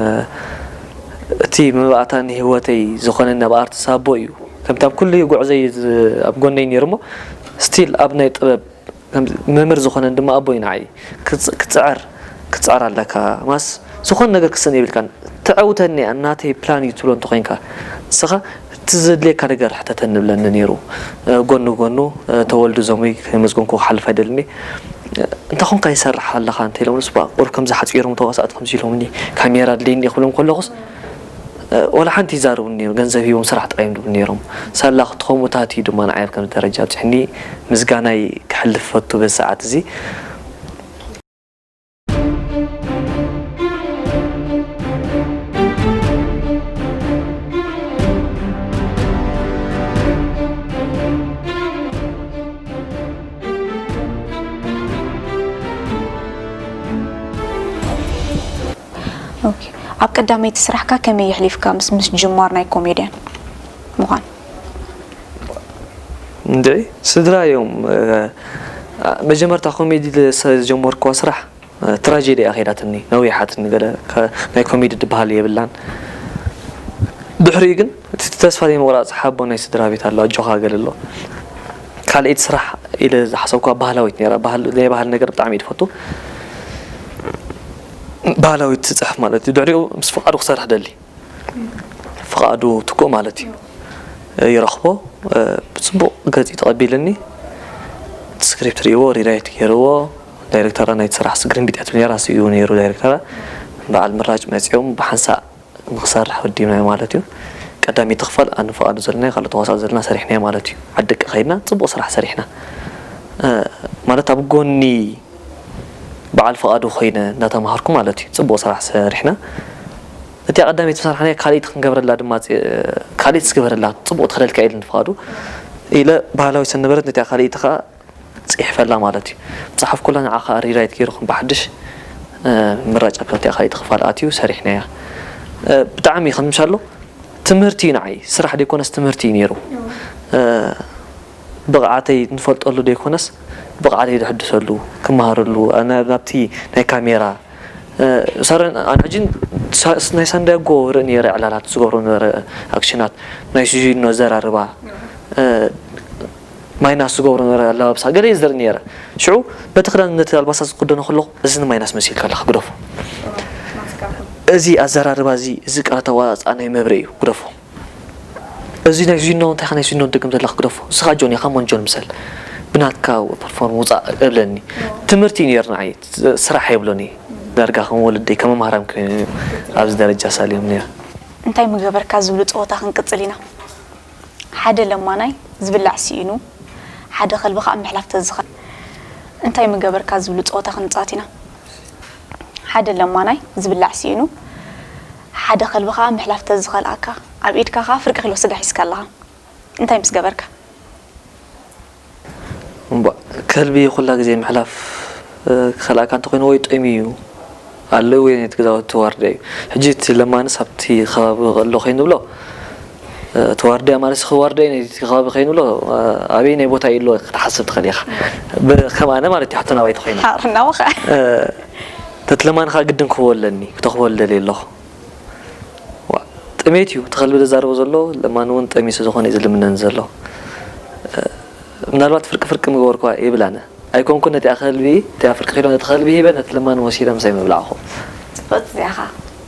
እቲ መባእታ ንህይወተይ ዝኾነኒ ኣብ ኣርትስ ኣቦ እዩ። ከምቲ ኣብ ኩሉ ጉዕዘይ ዝ-፣ ኣብ ጎነይ ነይሩ እሞ ስቲል ኣብ ናይ ጥበብ ከምዚ መምህር ዝኾነን ድማ ኣቦይ ንዓይ ክጽ-፣ ክጽዕር፣ ክጽዕር ኣለካ። ማስ ዝኾነ ነገር ክስእን የብልካን። ተዐውተኒ እያ፣ ናተይ ፕላን እዩ ትብሎ እንተኾይንካ፣ ንስኻ እቲ ዘድልየካ ነገር ሕተተኒ ብለኒ ነይሩ። እ፣ ጎኑ ጎኑ፣ እ፣ ተወልዱ ዘሙይ ከይመዝገንኩ ክሓልፍ ኣይደልን እየ። እ፣ እንታይ ኾንካ ይሰርሕ ኣለኻ እንተ ኢሎምንስ፣ ባ፣ ቁሩብ ከምዚ ሓፂሮም ተዋሳእቲ ከምዚ ኢሎምኒ፣ ካሜራ ኣድልየኒ ክብሎም ከለኹስ፣ እ፣ ወላ ሓንቲ ይዛረቡኒ ነይሩ። ገንዘብ ሂቦም ስራሕ ጥራይ እዮም ዝብሉ ነይሮም። ሳላ ክትኾምኡታት እዩ ድማ ንዓይ ኣብ ከምዚ ደረጃ ኣብፅሕኒ። ምስጋናይ ከሕልፍ ፈቱ በዚ ሰዓት እዚ። ኦኬ። ኣብ ቀዳመይቲ ስራሕካ ከመይ የሕሊፍካ ምስ ምስ ጅማር ናይ ኮሜድያን ምዃን? እንድዒ ስድራ እዮም። እ፣ መጀመርታ ኮሜዲ ዝጀመርኩዋ ስራሕ፣ እ፣ ትራጀዲ እያ ከይዳትኒ፣ ነዊሓትኒ። ገለ ከ-፣ ናይ ኮሜዲ ዝበሃል የብላን። ድሕሪኡ ግን እቲ ተስፋ ዘይምቑራፅ ሓቦ ናይ ስድራ ቤት ኣሎ፣ ኣጆኻ ገለ ኣሎ። ካልኣይቲ ስራሕ ኢለ ዝሓሰብኩዋ ባህላዊት ነይራ። ባህል-፣ ናይ ባህል ነገር ብጣዕሚ እየ ዝፈቱ። ባህላዊት ትፅሕፍ ማለት እዩ። ድሕሪኡ ምስ ፍቓዱ ክሰርሕ ደሊ። ፍቓዱ ትኩእ ማለት እዩ። ይረኽቦ፣ እ፣ ብፅቡቕ ገፂ ተቐቢልኒ። እቲ ስክሪፕት ርእይዎ፣ ሪራይት ገይርዎ። ዳይሬክተራ ናይቲ ስራሕ ስግርምቢጥ እያ ትብል ነይራ፣ ንሱ እዩ ነይሩ ዳይሬክተራ። በዓል ምራጭ መፂኦም ብሓንሳእ ንክሰርሕ ወዲብናዮ ማለት እዩ። ቀዳመይቲ ክፋል ኣነ ፍቓዱ ዘለና፣ ካልኦት ተዋሳእቲ ዘለና ሰሪሕናዮ ማለት እዩ። ዓዲ ደቂ ከይድና ፅቡቕ ስራሕ ሰሪሕና። እ፣ ማለት ኣብ ጎኒ በዓል ፍቓዱ ኮይነ እናተምሃርኩ ማለት እዩ። ፅቡቕ ስራሕ ሰሪሕና። እቲኣ ቀዳመይቲ ዝሰራሕናያ ካልኣይቲ ክንገብረላ ድማ፣ ፅ-፣ ካልኣይቲ ዝግበረላ፣ ፅቡቕ ትኸደልካ ኢሉኒ ፍቓዱ ኢለ፣ ባህላዊት ስለ ዝነበረት ነቲኣ ካልኣይቲ ከዓ ፅሒፈላ ማለት እዩ። ዝፀሓፍኩላ ንዓ ከዓ ሪራይት ገይሩ ከም ብሓድሽ፣ እ፣ ምራጭ ኣብ ክልቲኣ ካልኣይቲ ክፋል ኣትዩ ሰሪሕናያ። እ፣ ብጣዕሚ ከም ምሻሎ ትምህርቲ እዩ ንዓይ፣ ስራሕ ዘይኮነስ ትምህርቲ እዩ ነይሩ። እ፣ ብቕዓተይ ንፈልጠሉ ዘይኮነስ ብቕዓተይ ዝሕድሰሉ፣ ክመሃረሉ፣ ኣነ ናብቲ ናይ ካሜራ፣ እ፣ ሰረን-፣ ኣነ ሕጂ ሳ-፣ ናይ ሳንዳጎ ርኢ ነይረ፣ ዕላላት ዝገብሮ ነበረ፣ ኣክሽናት፣ ናይ ሱዚኖ ኣዘራርባ፣ እ፣ ማይናስ ዝገብሮ ነበረ ኣለባብሳ፣ ገለ እየ ዝርኢ ነይረ። ሽዑ በቲ ክዳን ነቲ ኣልባሳት ዝኽደኖ ከለኹ፣ እዚ ንማይናስ መሲልካ ኣለኻ፣ ግደፎ። እዚ ኣዘራርባ እዚ፣ እዚ ቃላት ኣወፃፅኣ ናይ መብርሂ እዩ፣ ግደፎ። እዚ ናይ ዚኖ እንታይ ናይ ዚኖ ትድግም ዘለኻ ግደፎ። ንስኻ ጆን ኢኻ፣ ሞን ጆን ምሰል። ብናትካ ፐርፎርም ውፃእ እብለኒ። ትምህርቲ እዩ ነይሩ ንዓይ፣ ስራሕ ኣይብሎን እየ። ዳርጋ ከም ወለደይ፣ ከም መምሃራን ኮይኑ እዩ ኣብዚ ደረጃ ሳልዮም ነይሩ። እንታይ ምገበርካ ዝብሉ ፀወታ ክንቅፅል ኢና። ሓደ ለማናይ ዝብላዕ ስኢኑ፣ ሓደ ከልቢ ከዓ ምሕላፍ ተዝኸ-፣ እንታይ ምገበርካ ዝብሉ ፀወታ ክንፃወት ኢና። ሓደ ለማናይ ዝብላዕ ስኢኑ፣ ሓደ ከልቢ ከዓ ምሕላፍ ተዝኸልኣካ፣ ኣብ ኢድካ ከዓ ፍርቂ ኪሎ ስጋ ሒዝካ ኣለኻ። እንታይ ምስ ገበርካ? እምቧ፣ ከልቢ ኩላ ግዜ ምሕላፍ፣ እ፣ ክኸልኣካ እንተኾይኑ ወይ ጠምዩ ኣሎ ወይ ነቲ ገዛውቲ ዋርድያ እዩ። ሕጂ እቲ ለማንስ ኣብቲ ከባቢ ኣሎ ኮይኑ ንብሎ፣ እ፣ እቲ ዋርድያ ማለት እቲ ዋርድያ እዩ፣ ነቲ ከባቢ ኮይኑ ንብሎ፣ እ፣ ኣበይ ናይ ቦታ እዩ ኣሎ ክትሓስብ ትኽእል ኢኻ። ብ-፣ ከም ኣነ ማለት እዩ፣ ሕቶ ናባይ ተኾይኑ። ሓር ናባኻ። እ፣ ነቲ ለማኒ ከዓ ግድን ክህቦ ኣለኒ፣ ክተኽቦ ልደሊ ኣለኹ። ዋ፣ ጥሜት እዩ፣ እቲ ከልቢ ዘዛርቦ ዘሎ፣ ለማኒ እውን ጠሚዩ ስለ ዝኾነ እዩ ዝልምነኒ ዘሎ። እ፣ ምናልባት ፍርቂ ፍርቂ ምገበርኳ ይብል ኣነ። ኣይኮንኩን ነቲኣ ከልቢ፣ እቲኣ ፍርቂ ኪሎ ነቲ ከልቢ ሂበ፣ ነቲ ለማኒ ወሲደ ምሳይ ምብላዕኹ። ጽብቕቲ እዚኣ ኸኣ።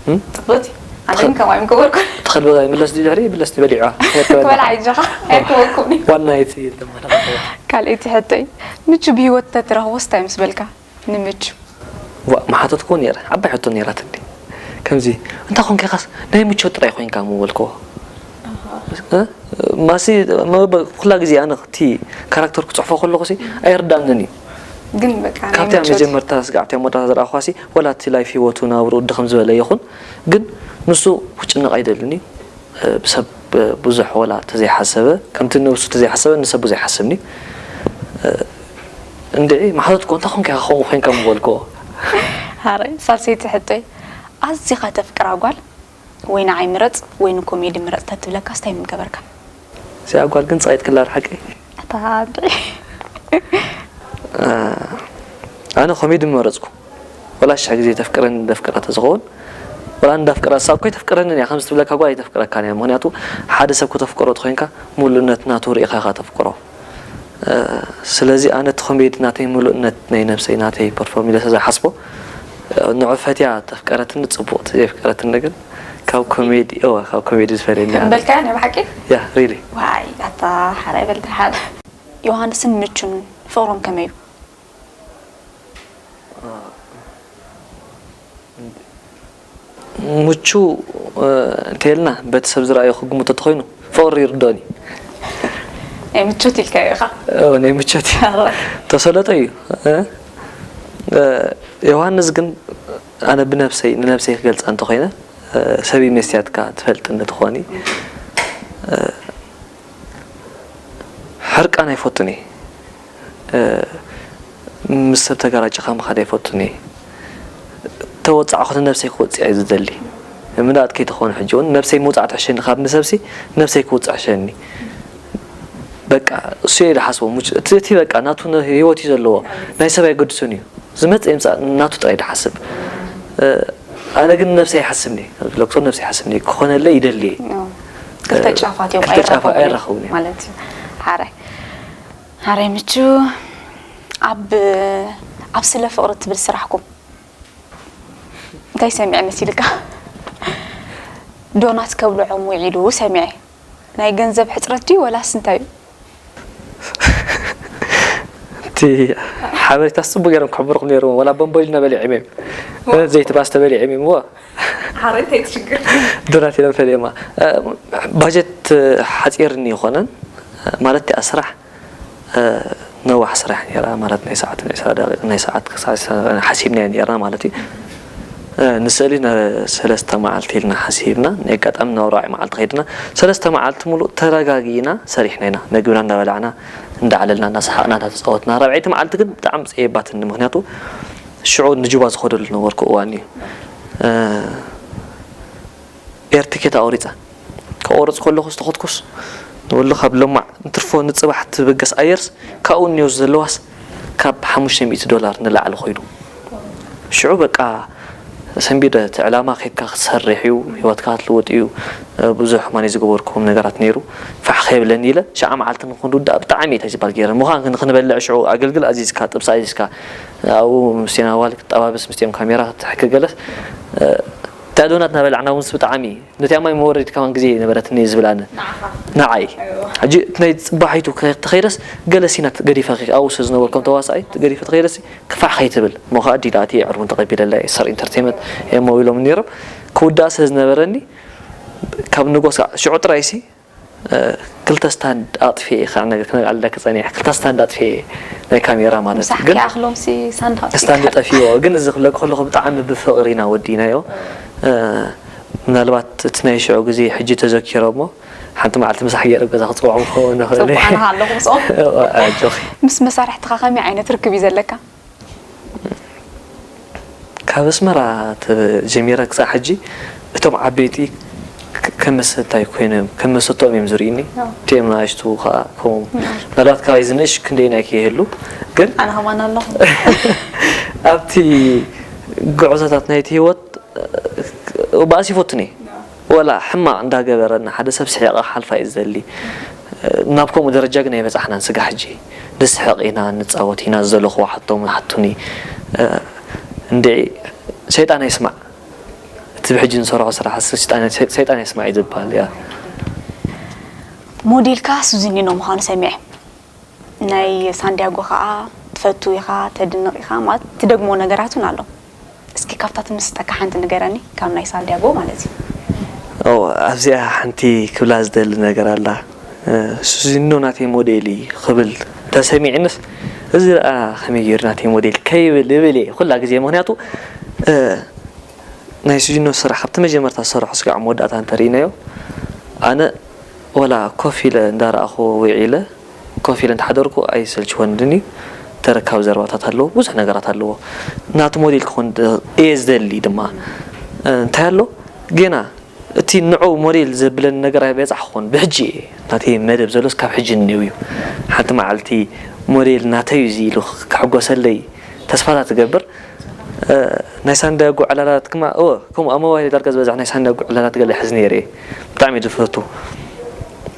እም? ጽብቕቲ። ኣነ ግን ከምኣ ኣይምገበርኩን። እቲ ከልቢ ይምለስ ድዩ ድሕሪ? ይምለስ ድዩ በሊዑ? ክበልዓ እዩ ጀኻ። ኣይርከበኩን እዩ። ዋና እቲ ለማኒ ኸዓ። ካልኣይቲ ሕቶይ፣ ምቹ ብህይወት ተትረኽቦስ እንታይ ምስ በልካ? ንምቹ። ዋ፣ ምሓተትኩዎ ነይረ። ዓባይ ሕቶ ነይራትኒ። ከምዚ፣ እንታይ ኾንካ ኢኻስ ናይ ምቾት ጥራይ ኾይንካ ምበልክዎ። እ? ማሲ፣ መበ-፣ ኩላ ግዜ ኣነ እቲ ካራክተር ክጽሕፎ ከለኹሲ ኣይርዳእንን እዩ። ግን በቃ ናይ ካብቲ ኣብ ምቾት። መጀመርታ ስጋዕ ኣብቲ ኣብ መወዳእታ ዝረኣኹዋሲ፣ ወላ እቲ ላይፍ ህይወቱ ናብርኡ ድኸም ዝበለ ይኹን፣ ግን ንሱ ክጭነቕ ኣይደልን እዩ። እ፣ ብሰብ ብዙሕ ወላ ተዘይሓሰበ፣ ከምቲ ነብሱ ተዘይሓሰበ ንሰብ ብዙሕ ይሓስብኒ። እ፣ እንድዒ ማሕተትኩ፣ እንታይ ኾንካ ኢኻ ከምኡ ኾይንካ ምበልክዎ። ሃረይ፣ ሳልሰይቲ ሕቶይ፣ ኣዚኻ ተፍቅራ ጓል ወይ ንዓይ ምረጽ ወይ ንኮሜዲ ምረጽ ተትብለካስ እንታይ ምገበርካ? እዚኣ ጓል ግን ጸቒጥክላ ዶ ሓቀይ? ኣታ እንድዒ። እ፣ ኣነ ኮሜዲ ምመረጽኩ። ወላ ሽሕ ግዜ ተፍቅረኒ፣ ዘፍቅራ ተዝኸውን፣ ወላ እንዳፍቅራ፣ እሳ እኮ ኣይተፍቅረንን እያ፣ ከምዚ ትብለካ ጓል ኣይተፍቅረካን እያ። ምኽንያቱ ሓደ ሰብ ከተፍቅሮ ተኾይንካ፣ ምሉእነት ናቱ ርኢኻ ኢኻ ተፍቅሮ። እ፣ ስለዚ ኣነ እቲ ኮሜዲ ናተይ ምሉእነት ናይ ነብሰይ፣ ናተይ ፐርፎርም ኢለ ስለ ዝሓስቦ፣ ንዑ ፈትያ ተፍቀረትኒ ጽቡቕ፣ ተዘይፍቀረትኒ ግን ካብ ኮሜዲ፣ እዋ፣ ካብ ኮሜዲ ዝፈለየኒ ኣነ። እምበልካያ ናይ ብሓቂ? ያ፣ ሪሊ። ዋይ ኣታ ሓራይ በል ደሓን። ዮሃንስን ምቹን ፍቕሮም ከመይ እዩ? ምቹ፣ እ፣ እንተይልና በቲ ሰብ ዝረኣዮ ክግምቶ ተኾይኑ ፍቕሪ ይርድኦኒ። ናይ ምቾት ኢልካዮ ኢኻ። እ፣ ናይ ምቾት እዩ። ተሰለጠ እዩ። እ፣ እ፣ ዮሃንስ ግን ኣነ ብነብሰይ፣ ንነብሰይ ክገልጻ እንተኾይነ፣ እ፣ ሰብ መስትያትካ ትፈልጥኒ ትኾኒ። እ፣ ሕርቃን ኣይፈቱን እየ። እ፣ ምስ ሰብ ተጋራጭኻ ምኻድ ኣይፈቱን እየ። ተወጻዕኹ ንነብሰይ ክወጽእ እየ ዝደሊ። ምናት ከይትኾኑ ሕጂ እውን ነብሰይ ምውጻዕ ትሕሸኒ፣ ካብ ንሰብሲ ነብሰይ ክውጽእ ሕሸኒ። በቃ እሱ እየ ዝሓስቦ። ሙች-፣ እቲ፣ እቲ በቃ ናቱ ነ-፣ ህይወት እዩ ዘለዎ። ናይ ሰብ ኣይገድሶን እዩ። ዝመጽእ ይምጻእ ናቱ ጥራይ ድሓስብ። እ፣ ኣነ ግን ነብሰይ ኣይሓስብን እየ። ዶክተር ነብሰይ ኣይሓስብን እየ። ክኾነለይ ይደሊ እየ። ኖ። ክልተ ጫፋት እዮም ክልተ ጫፋት ኣይራኸቡን እዮም ኣይራኸቡን እዮም። ማለት እዩ። ሓራይ ሓራይ ምቹ ኣብ ኣብ ስለ ፍቕሪ ትብል ስራሕኩም እንታይ ሰሚዐ መሲልካ? ዶናት ከብልዖም ውዒሉ ሰሚዐ። ናይ ገንዘብ ሕፅረት ድዩ ወላስ እንታይ እዩ? እቲ ሓበሬታስ ጽቡቅ ገይሮም ክሕብሩኩም ነይርዎም። ዋላ ቦምቦሊኖ በሊዖም እዮም። ዘይቲ ባስተ በሊዖም እዮም። እዎ። ሓረ እንታይ ትሽግር? ዶናት ኢሎም ፈሊዮማ። እ፣ ባጀት ሓጺርኒ ይኾነን ማለት እቲኣ ስራሕ፣ እ፣ ነዋሕ ስራሕ ነይራ ማለት ናይ ሰዓት፣ ናይ ዕስራ ደቂቕ፣ ናይ ሰዓት ክሳዕ ሓሲብናዮ ነይርና ማለት እዩ። እ፣ ንስእሊ ነ-፣ ሰለስተ መዓልቲ ኢልና ሓሲብና፣ ናይ ኣጋጣሚ ናብ ራብዓይ መዓልቲ ከይድና፣ ሰለስተ መዓልቲ ሙሉእ ተረጋጊእና ሰሪሕና ኢና። መግብና እንዳበላዕና፣ እንዳዓለልና፣ እንዳሰሓቕና፣ እንዳተጻወትና። ራብዐይቲ መዓልቲ ግን ብጣዕሚ ጸየባትኒ፣ ምኽንያቱ ሽዑ ንጁባ ዝኸደሉ ነበርኩ እዋን እዩ። እ፣ ኤር ቲኬት ኣቑሪጸ። ከቑርጽ ከለኹ ዝተኸትኩስ ንበሉ ካብ ለማዕ ንትርፎ ንጽባሕ ትብገስ ኣየርስ ካብኡ እኒኦ ዘለዋስ ካብ ሓሙሽተ ሚእቲ ዶላር ንላዕሊ ኮይኑ። ሽዑ በቃ ሰንቢደ፣ እቲ ዕላማ ከይድካ ክትሰርሕ እዩ፣ ህይወትካ ክትልውጥ እዩ፣ ብዙሕ ማኔ ዝገበርኩዎም ነገራት ነይሩ፣ ፋሕ ከይብለኒ ኢለ ሽዓ መዓልቲ ንክንውዳእ ብጣዕሚ እየ ተስፋ ገይረ። ምዃን ንክንበልዕ ሽዑ ኣገልግል ኣዚዝካ፣ ጥብሲ ኣዚዝካ፣ ኣብኡ ምስቴን ኣዋል ክጠባበስ ምስቴም ካሜራ ክትሕክ ገለስ፣ እታ ዶናት እናበላዕና እውን ብጣዕሚ ነቲኣ ማይ መወረዲት ከማን ግዜ ነበረትኒ እየ ዝብል ኣነ። ንዓኻ? ንዓይ። ኣይዋ። ሕጂ እቲ ናይ ጽባሒቱ ከ-፣ ተኸይደስ ገለ ሲናት ገዲፈ ከ-፣ ኣብኡ ስለ ዝነበርኩም ተዋሳኣይ ገዲፈ ተኸይደስ ክፋሕ ከይትብል። እሞ ኸዓ ዲላ ኣትየ ዕርቡን ተቐቢለላ እየ። ሰር ኢንተርቴይመንት እዮም ኢሎም ነይሮም። ክውዳእ ስለ ዝነበረኒ ካብ ንጎስ ሽዑ ጥራይሲ፣ እ፣ ክልተ ስታንድ ኣጥፊኤ ከዓ ነገ ክነግዓልለኪ ጸኒሐ። ክልተ ስታንድ ኣጥፊኤ ናይ ካሜራ ማለት እዩ። ምሳሕ ግን ከይኣኽሎም ሲ ሳንድ ኣጥፊእካ። ስታንድ ጠፊእዎ። ግን እዚ ክብለኪ ከለኹ ብጣዕሚ ብፍቕሪ ኢና ወዲእናዮ። እ፣ ምናልባት እቲ ናይ ሽዑ ግዜ ሕጂ ተዘኪረ እሞ ሓንቲ መዓልቲ ምሳሕ ገይረ ኣብ ገዛ ክጽውዖም ክኸውን ንኽእል እየ። ጽቡቕ፣ ኣነ ከኣ ኣለኹ ምስኦም። ኣጆኺ። ምስ መሳርሕትኻ ከመይ ዓይነት ርክብ እዩ ዘለካ? ካብ ኣስመራ ተ-፣ ጀሚረ ክሳዕ ሕጂ እቶም ዓበይቲ ከ-፣ ከም መሰታይ ኮይኖም፣ ከም መሰትኦም እዮም ዝርእዩኒ። ኣዎ። እቲኦም ንኣሽቱ ከኣ ከምኡ። ኣዎ። ምናልባት ካባይ ዝንእሽ ክንደየናይ ከይህሉ፣ ግን ኣነ ከማን ኣለኹ። ኣብቲ ጉዕዞታት ናይቲ ህይወት ባእሲ ይፈቱኒ። ወላ ሕማቕ እንዳገበረ ንሓደ ሰብ ስሒቐ ክሓልፋ እዩ ዝደሊ። ናብ ከምኡ ደረጃ ግን ኣይበጻሕናን። ስጋ ሕጂ ንስሕቕ ኢና፣ ንጻወት ኢና፣ ዝደለኹዎ ሕቶ እውን ሓቱኒ። እንድዒ ሰይጣን ኣይስማዕ። እቲ ብሕጂ ንሰርሖ ስራሕ ሰይጣን፣ ሰይጣን ኣይስማዕ እዩ ዝበሃል። ያ። ሞዴልካ ሱዚኒኖ ምዃኑ ሰሚዐ። ናይ ሳንዲያጎ ኸዓ ትፈቱ ኢኻ፣ ተድንቕ ኢኻ፣ ማለት ትደግሞ ነገራት እውን ኣሎ። እስኪ ካብታ ትምስጠካ ሓንቲ ንገረኒ፣ ካብ ናይ ሳንዲያጎ ማለት እዩ። ኦ፣ ኣብዚኣ ሓንቲ ክብላ ዝደሊ ነገር ኣላ። እ፣ ሱዚኖ ናተይ ሞዴል እዩ ክብል ተሰሚዕንስ፣ እዚ ደኣ ከመይ ገይሩ ናተይ ሞዴል ከይብል እብል እየ ኩላ ግዜ። ምኽንያቱ፣ እ፣ ናይ ሱዚኖ ስራሕ ካብቲ መጀመርታ ዝሰርሖ ስጋዕ መወዳእታ እንተርኢናዮ፣ ኣነ ወላ ኮፍ ኢለ እንዳረኣኹዎ ውዒለ፣ ኮፍ ኢለ እንተሓደርኩ ኣይሰልችወንን እዩ። ተረካቢ ዘረባታት ኣለዎ፣ ብዙሕ ነገራት ኣለዎ። ናቱ ሞዴል ክኾን ድ-፣ እየ ዝደሊ ድማ። እ፣ እንታይ ኣሎ? ጌና እቲ ንዑ ሞዴል ዘብለኒ ነገር ኣይበጻሕኹን። ብሕጂ እየ ናተይ መደብ ዘሎስ ካብ ሕጂ እኒው እዩ። ሓንቲ መዓልቲ ሞዴል ናተይ እዩ እዚ ኢሉ ክሕጎሰለይ ተስፋታት እገብር። እ፣ ናይ ሳንዲያጎ ዕላላት ክማ-፣ እወ፣ ከምኡ ኣብ ሞባይለይ ዳርጋ ዝበዝሕ ናይ ሳንዲያጎ ዕላላት ገለ ይሕዝ ነይረ እየ። ብጣዕሚ እየ ዝፈቱ።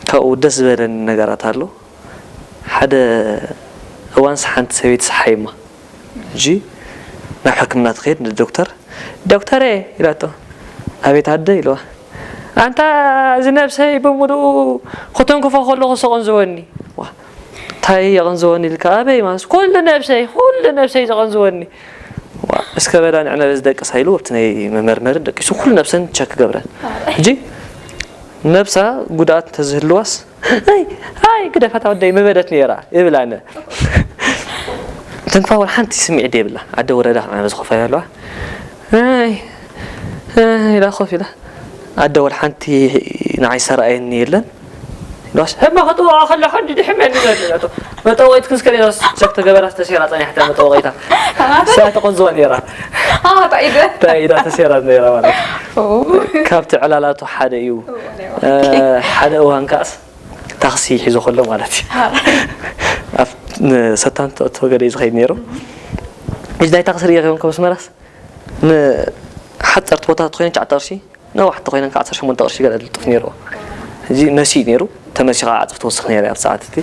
ካብኡ ደስ ዝበለኒ ነገራት ኣሎ። ሓደ እዋንስ ሓንቲ ሰበይቲ ሰሓይማ። ሕጂ ናብ ሕክምና ትኸይድ ንዶክተር። "ዶክተረ" ኢላቶ። "ኣቤት ኣደ" ኢልዋ። "ኣንታ እዚ ነብሰይ ብምሉኡ ክትንክፎ ከለኹ ስቕን ዝወኒ?" "ዋ፣ እንታይ የቕን ዝወኒ ኢልካ?" "ኣበይ ማለት ኩሉ ነብሰይ፣ ኩሉ ነብሰይ ዘቕን ዝወኒ?" "ዋ፣ እስከ በላ ንዕነ በዚ ደቅሳ" ኢሉ ኣብቲ ናይ መመርመሪ ደቂሱ ኩሉ ነብሰን ቸክ ገብረ። ሕጂ ነብሳ ጉድኣት እንተዝህልዋስ፣ "ኣይ፣ ኣይ፣ ግደፋታ ወደይ መበለት ነይራ" ይብል ኣነ። ትንፋ ወላ ሓንቲ ስምዒት ዘይብላ ኣደ ወረዳ ከኣ በዚ ኮፍ ኢላ ኣለዋ። "ኣይ፣ ኣይ" ኢላ ኮፍ ኢላ። ኣደ ወላ ሓንቲ ንዓይ ዝተረኣየኒ የለን። ኢልዋስ፣ "ሕማ ክጥወቓ ከለኹ እንዲ ድሕመኒ" ይበል ኢላቶ። መጠወቒት ክንስከር ኢላ ቸክ ተገበራ ተሴራ ጸኒሓታ መጠወቒታ። እሳ ተቆንዝዋ ነይራ። ኣታ ኢደ። እንታይ ኢዳ ተሴራ ነይራ ማለት እዩ። ኦ። ካብቲ ዕላላቱ ሓደ እዩ። ኦ፣ ናይ እ፣ ሓደ እዋን ከኣስ ታክሲ ሒዞ ከሎ ማለት እዩ። ኣብ፣ ን-፣ ሰታን ተእቶ ገለ እዩ ዝኸይድ ነይሩ። ሕጂ ናይ ታክሲ ርእየ ከይኮንኩ መስመራስ ንሓፀርቲ ቦታታት ኮይነን ትሽዓተ ቅርሺ፣ ነዋሕቲ ኮይነን ከዓ ዓሰርተ ሸሞንተ ቅርሺ ገለ ልጥፍ ነይርዎ። ሕጂ መሲ እዩ ነይሩ። ተመሲኻ ዓፅፍ ትወስኽ ነይረ ኣብ ሰዓት እቲ።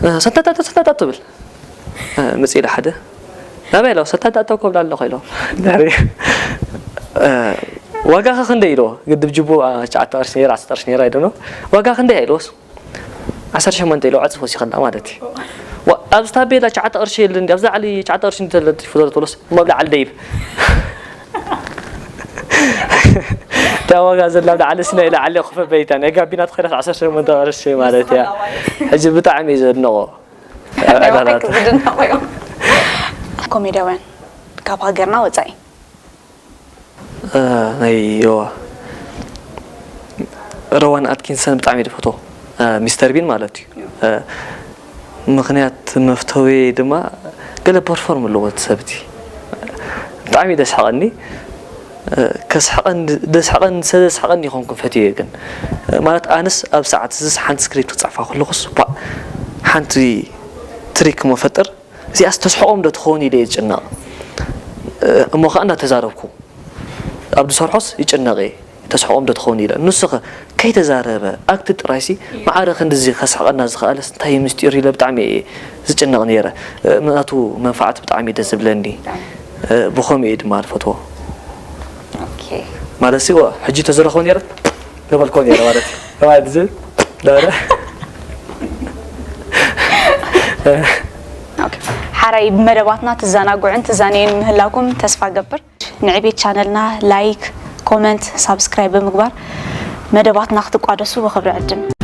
እ፣ ሰታን ተእቶ፣ ሰታን ተእቶ ትብል። እ፣ መፅእ ኢለ ሓደ፣ "ናበይ?" ኢሎ። "ሰታን ተእቶ እኮ እብላ ኣለኹ" ኢሎ። ድሕሪ፣ እ፣ "ዋጋኸ ክንደይ?" ኢልዎ። ግድብ ጅቡ፣ እ፣ ትሽዓተ ቅርሺ ነይራ፣ ዓሰርተ ቅርሺ ነይራ ኣይደኖ። "ዋጋ ክንደይ?" ኢልዎስ፣ "ዓሰርተ ሸሞንተ" ኢልዎ፣ ዕፅፍ ወሲኸላ ማለት እዩ። ዋ፣ ኣብዚ ታቤላ ትሽዓተ ቅርሺ የለን ድዩ? ኣብዚ ላዕሊ ትሽዓተ ቅርሺ እንዲ ተለጢፉ ዘሎ ትብሎስ፣ እሞ ኣብ ላዕሊ ደይብ። እታ ዋጋ ዘላ ኣብ ላዕሊ ስነ ኢለ ዓሊ ክፈ በይታ። ናይ ጋቢና ትኸይዳስ ዓሰርተ ሸሞንተ ቅርሺ ማለት እያ። ሕጂ ብጣዕሚ እዩ ዘድንቖ። ናይ ባዕልክ ዕላላት። ዝድነቑ እዮም። ኮሜድያውያን ካብ ሃገርና ወጻኢ። እ፣ ናይ ዮዋ ሮዋን ኣትኪንሰን ብጣዕሚ እየ ዝፈትዎ። እ፣ ሚስተር ቢን ማለት እዩ። እ፣ ምኽንያት መፍተዊ ድማ ገለ ፐርፎርም ኣለዎ እቲ ሰብ እቲ። ብጣዕሚ እዩ ደስሓቐኒ። እ፣ ከስሕቐን-፣ ደስሓቐን-፣ ስለ ዘስሓቐኒ ይኾንኩ ፈትዮ ግን። እ፣ ማለት ኣነስ ኣብ ሰዓት እዚስ ሓንቲ ስክሪፕት ክጽሕፋ ከለኹስ፣ ባ፣ ሓንቲ ትሪክ እሞ ፈጥር፣ እዚኣስ ተስሕቖም ዶ ትኸውን ኢለ እየ ዝጭነቕ። እ፣ እሞ ኸኣ እንዳተዛረብኩ ኣብ ዝሰርሖስ ይጭነቕ እየ። ተስሕቖም ዶ ትኸውን ኢለ። ንሱ ኸ ከይተዛረበ ኣክት ጥራይሲ ማዕረ ክንድዚ ከስሕቐና ዝኸኣለስ እንታይ እዩ ምስጢሩ ኢለ ብጣዕሚ እየ ዝጭነቕ ነይረ። እ፣ ናቱ መንፋዓት ብጣዕሚ እዩ ደስ ዝብለኒ። ብጣዕሚ። እ፣ ብኸምኡ እየ ድማ ዝፈትዎ። ኦኬ። ማለትሲ፣ ዋ፣ ሕጂ ተዝረኽቦ ነይረ፣ ገበልኮ ነይረ ማለት እዩ። ከማይ ዝብል፣ ዳረ። ኦኬ። ሓራይ ብመደባትና ትዘናግዑን ትዛነዩን ምህላውኩም ተስፋ ገብር። ንዕቤት ቻነልና ላይክ፣ ኮመንት፣ ሳብስክራይብ ብምግባር መደባትና ክትቋደሱ ብኽብሪ ዕድም።